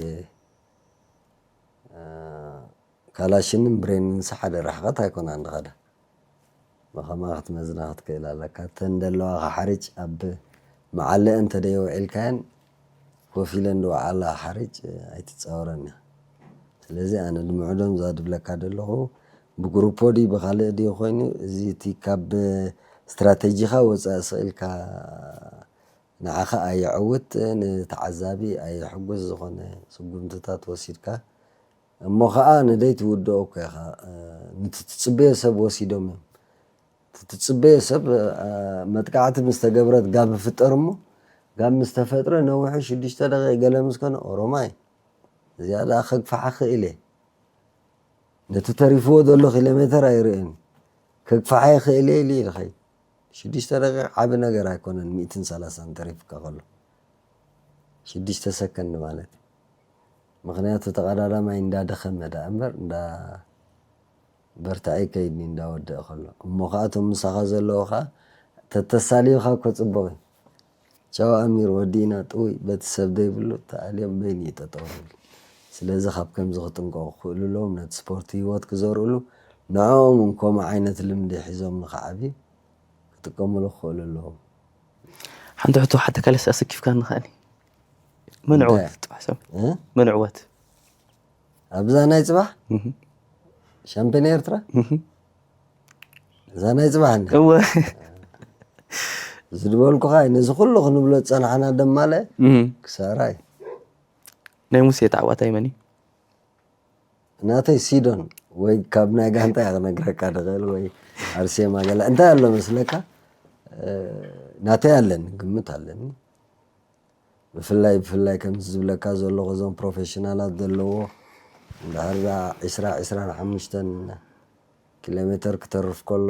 ካላሽንን ብሬንንስ ሓደ ርሕቐት ኣይኮናን ዝኸዳ ብኸማ ክትመዝና ክትክእል ኣለካ እተን ዘለዋኻ ሓርጭ ኣብ መዓለአ እንተደይ ውዒልካየን ኮፍ ኢለን ዝወዓላ ሓርጭ ኣይትፃወረን እያ ስለዚ ኣነ ድምዕዶም እዛ ድብለካ ዘለኹ ብግሩፖ ድዩ ብካልእ ድዩ ኮይኑ እዚ እቲ ካብ ስትራቴጂኻ ወፃኢ ስኢልካ ንዓኻ ኣየዕውት ንተዓዛቢ ኣየሕጉስ ዝኾነ ስጉምትታት ወሲድካ እሞ ኸዓ ንደይ ትውድኦ እኮ ኢኻ ንቲ ትፅበዮ ሰብ ወሲዶም እዮም ትፅበዮ ሰብ መጥቃዕቲ ምስ ተገብረት ጋብ ፍጠር እሞ ጋብ ምስ ተፈጥረ ነዊሑ ሽዱሽተ ደቂቕ ገለ ምስ ኮነ ኦሮማይ እዚኣ ደኣ ከግፍሓ ክእል እየ ነቲ ተሪፍዎ ዘሎ ኪሎ ሜተር ኣይርእን ከግፍሓ ይኽእል እየ ኢሉ እዩ ዝኸይድ ሽዱሽተ ደቂቕ ዓቢ ነገር ኣይኮነን ሚእትን ሰላሳን ተሪፍካ ከሎ ሽዱሽተ ሰከንድ ማለት እዩ ምኽንያቱ ተቐዳዳማይ እንዳደኸመ ደኣ እምበር እንዳ በርትዐይ ከይድኒ እንዳወደአ ከሎ እሞ ከዓ እቶም ምሳኻ ዘለዉ ከዓ ተተሳልዩኻ እኮ ፅቡቕ እዩ። ቻው ኣሚር ወዲእና ጥውይ በቲ ሰብ ዘይብሉ ተኣልዮም በይኒ እዩ ጠጠው ዝብል። ስለዚ ካብ ከምዚ ክጥንቀቑ ክኽእሉ ኣለዎም። ነቲ ስፖርት ህይወት ክዘርእሉ ንዕኦም እውን ከምኡ ዓይነት ልምዲ ሒዞም ንኽዓብዩ ክጥቀምሉ ክኽእሉ ኣለዎም። ሓንቲ ሕቶ ሓተካ ለስ ኣሰኪፍካ ንኸእኒ መን ዕወት ጽባሕ ሰብ እ? መን ዕወት ኣብዛ ናይ ፅባሕ እህ። ሻምፒዮን ኤርትራ እህ። እዛ ናይ ፅባሕ እንደ እወ ዝድበልኩኻ እዩ። ነዚ ኩሉ ክንብሎ ዝፀናሕና ደማለ እህ። ክሳራ እዩ። ናይ ሙሴ ተዓዋታይ መን እዩ? ናተይ ሲዶን ወይ ካብ ናይ ጋንታ እያ ክነግረካ ድኽእል ወይ ኣርሴማ ገለ እንታይ ኣሎ መስለካ? እ፣ ናተይ ኣለኒ ግምት ኣለኒ። ብፍላይ ብፍላይ ከምዚ ዝብለካ ዘለኹ እዞም ፕሮፌሽናላት ዘለዎ እንድሕር ዳ ዒስራ ዒስራን ሓሙሽተን ኪሎ ሜትር ክተርፍ ከሎ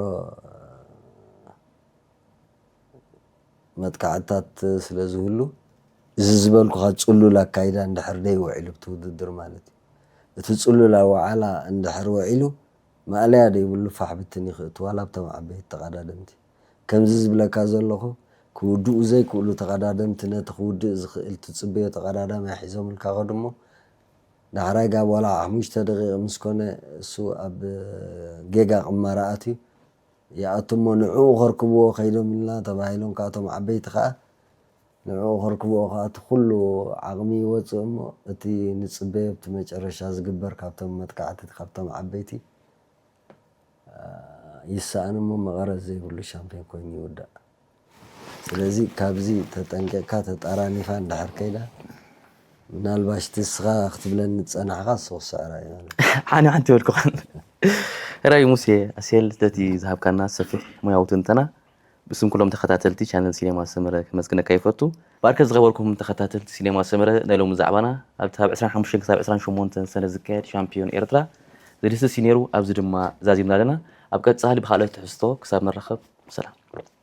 መጥቃዕትታት ስለ ዝህሉ እዚ ዝበልኩኻ ፅሉል ኣካይዳ እንድሕር ደይ ውዒሉ ብቲ ውድድር ማለት እዩ። እቲ ፅሉል ኣወዓላ እንድሕር ውዒሉ ማእለያ ደይብሉ ፋሕ ብትን ይኽእት ዋላ ኣብቶም ዓበይቲ ተቐዳደምቲ። ከምዚ ዝብለካ ዘለኹ ክውድኡ ዘይክእሉ ተቐዳደምቲ ነቲ ክውድእ ዝኽእል ትፅበዮ ተቐዳዳማይ ሒዞምልካ ከድሞ ዳሕራይ ጋብ ዋላ ሓሙሽተ ደቂቕ ምስ ኮነ እሱ ኣብ ጌጋ ቅማራ ኣትዩ ይኣቱ እሞ ንዕኡ ከርክብዎ ከይዶም ኢልና ተባሂሎም ካብቶም ዓበይቲ ከዓ ንዕኡ ከርክብዎ ከዓ እቲ ኩሉ ዓቕሚ ይወፅእ እሞ እቲ ንፅበዮ ኣብቲ መጨረሻ ዝግበር ካብቶም መጥቃዕቲ ካብቶም ዓበይቲ ይሰኣን እሞ መቐረት ዘይብሉ ሻምፒዮን ኮይኑ ይውዳእ። ስለዚ ካብዚ ተጠንቂቕካ ተጣራኒፋ እንድሕር ከይዳ ምናልባሽ እቲ እስኻ ክትብለኒ ዝፀናሕካ እሱ ክስዕራ እዩ ማለት እዩ። ሓኒ ሓንቲ ይበልኩኻን ራይ ሙሴ ኣሴል ነቲ ዝሃብካና ሰፊሕ ሙያዊ ትንተና ብስም ኩሎም ተኸታተልቲ ቻነል ሲኔማ ሰመረ ከመስግነካ ይፈቱ። ባርከ ዝኸበርኩም ተኸታተልቲ ሲኔማ ሰመረ ናይ ሎሚ ዛዕባና ኣብቲ ካብ ዕስራን ሓሙሽተን ክሳብ ዕስራን ሸሞንተን ሰነ ዝካየድ ሻምፒዮን ኤርትራ ዘድህስስ እዩ ነይሩ። ኣብዚ ድማ ዛዚምና ኣለና። ኣብ ቀጻሊ ብኻልኦት ትሕዝቶ ክሳብ ንራኸብ ሰላም።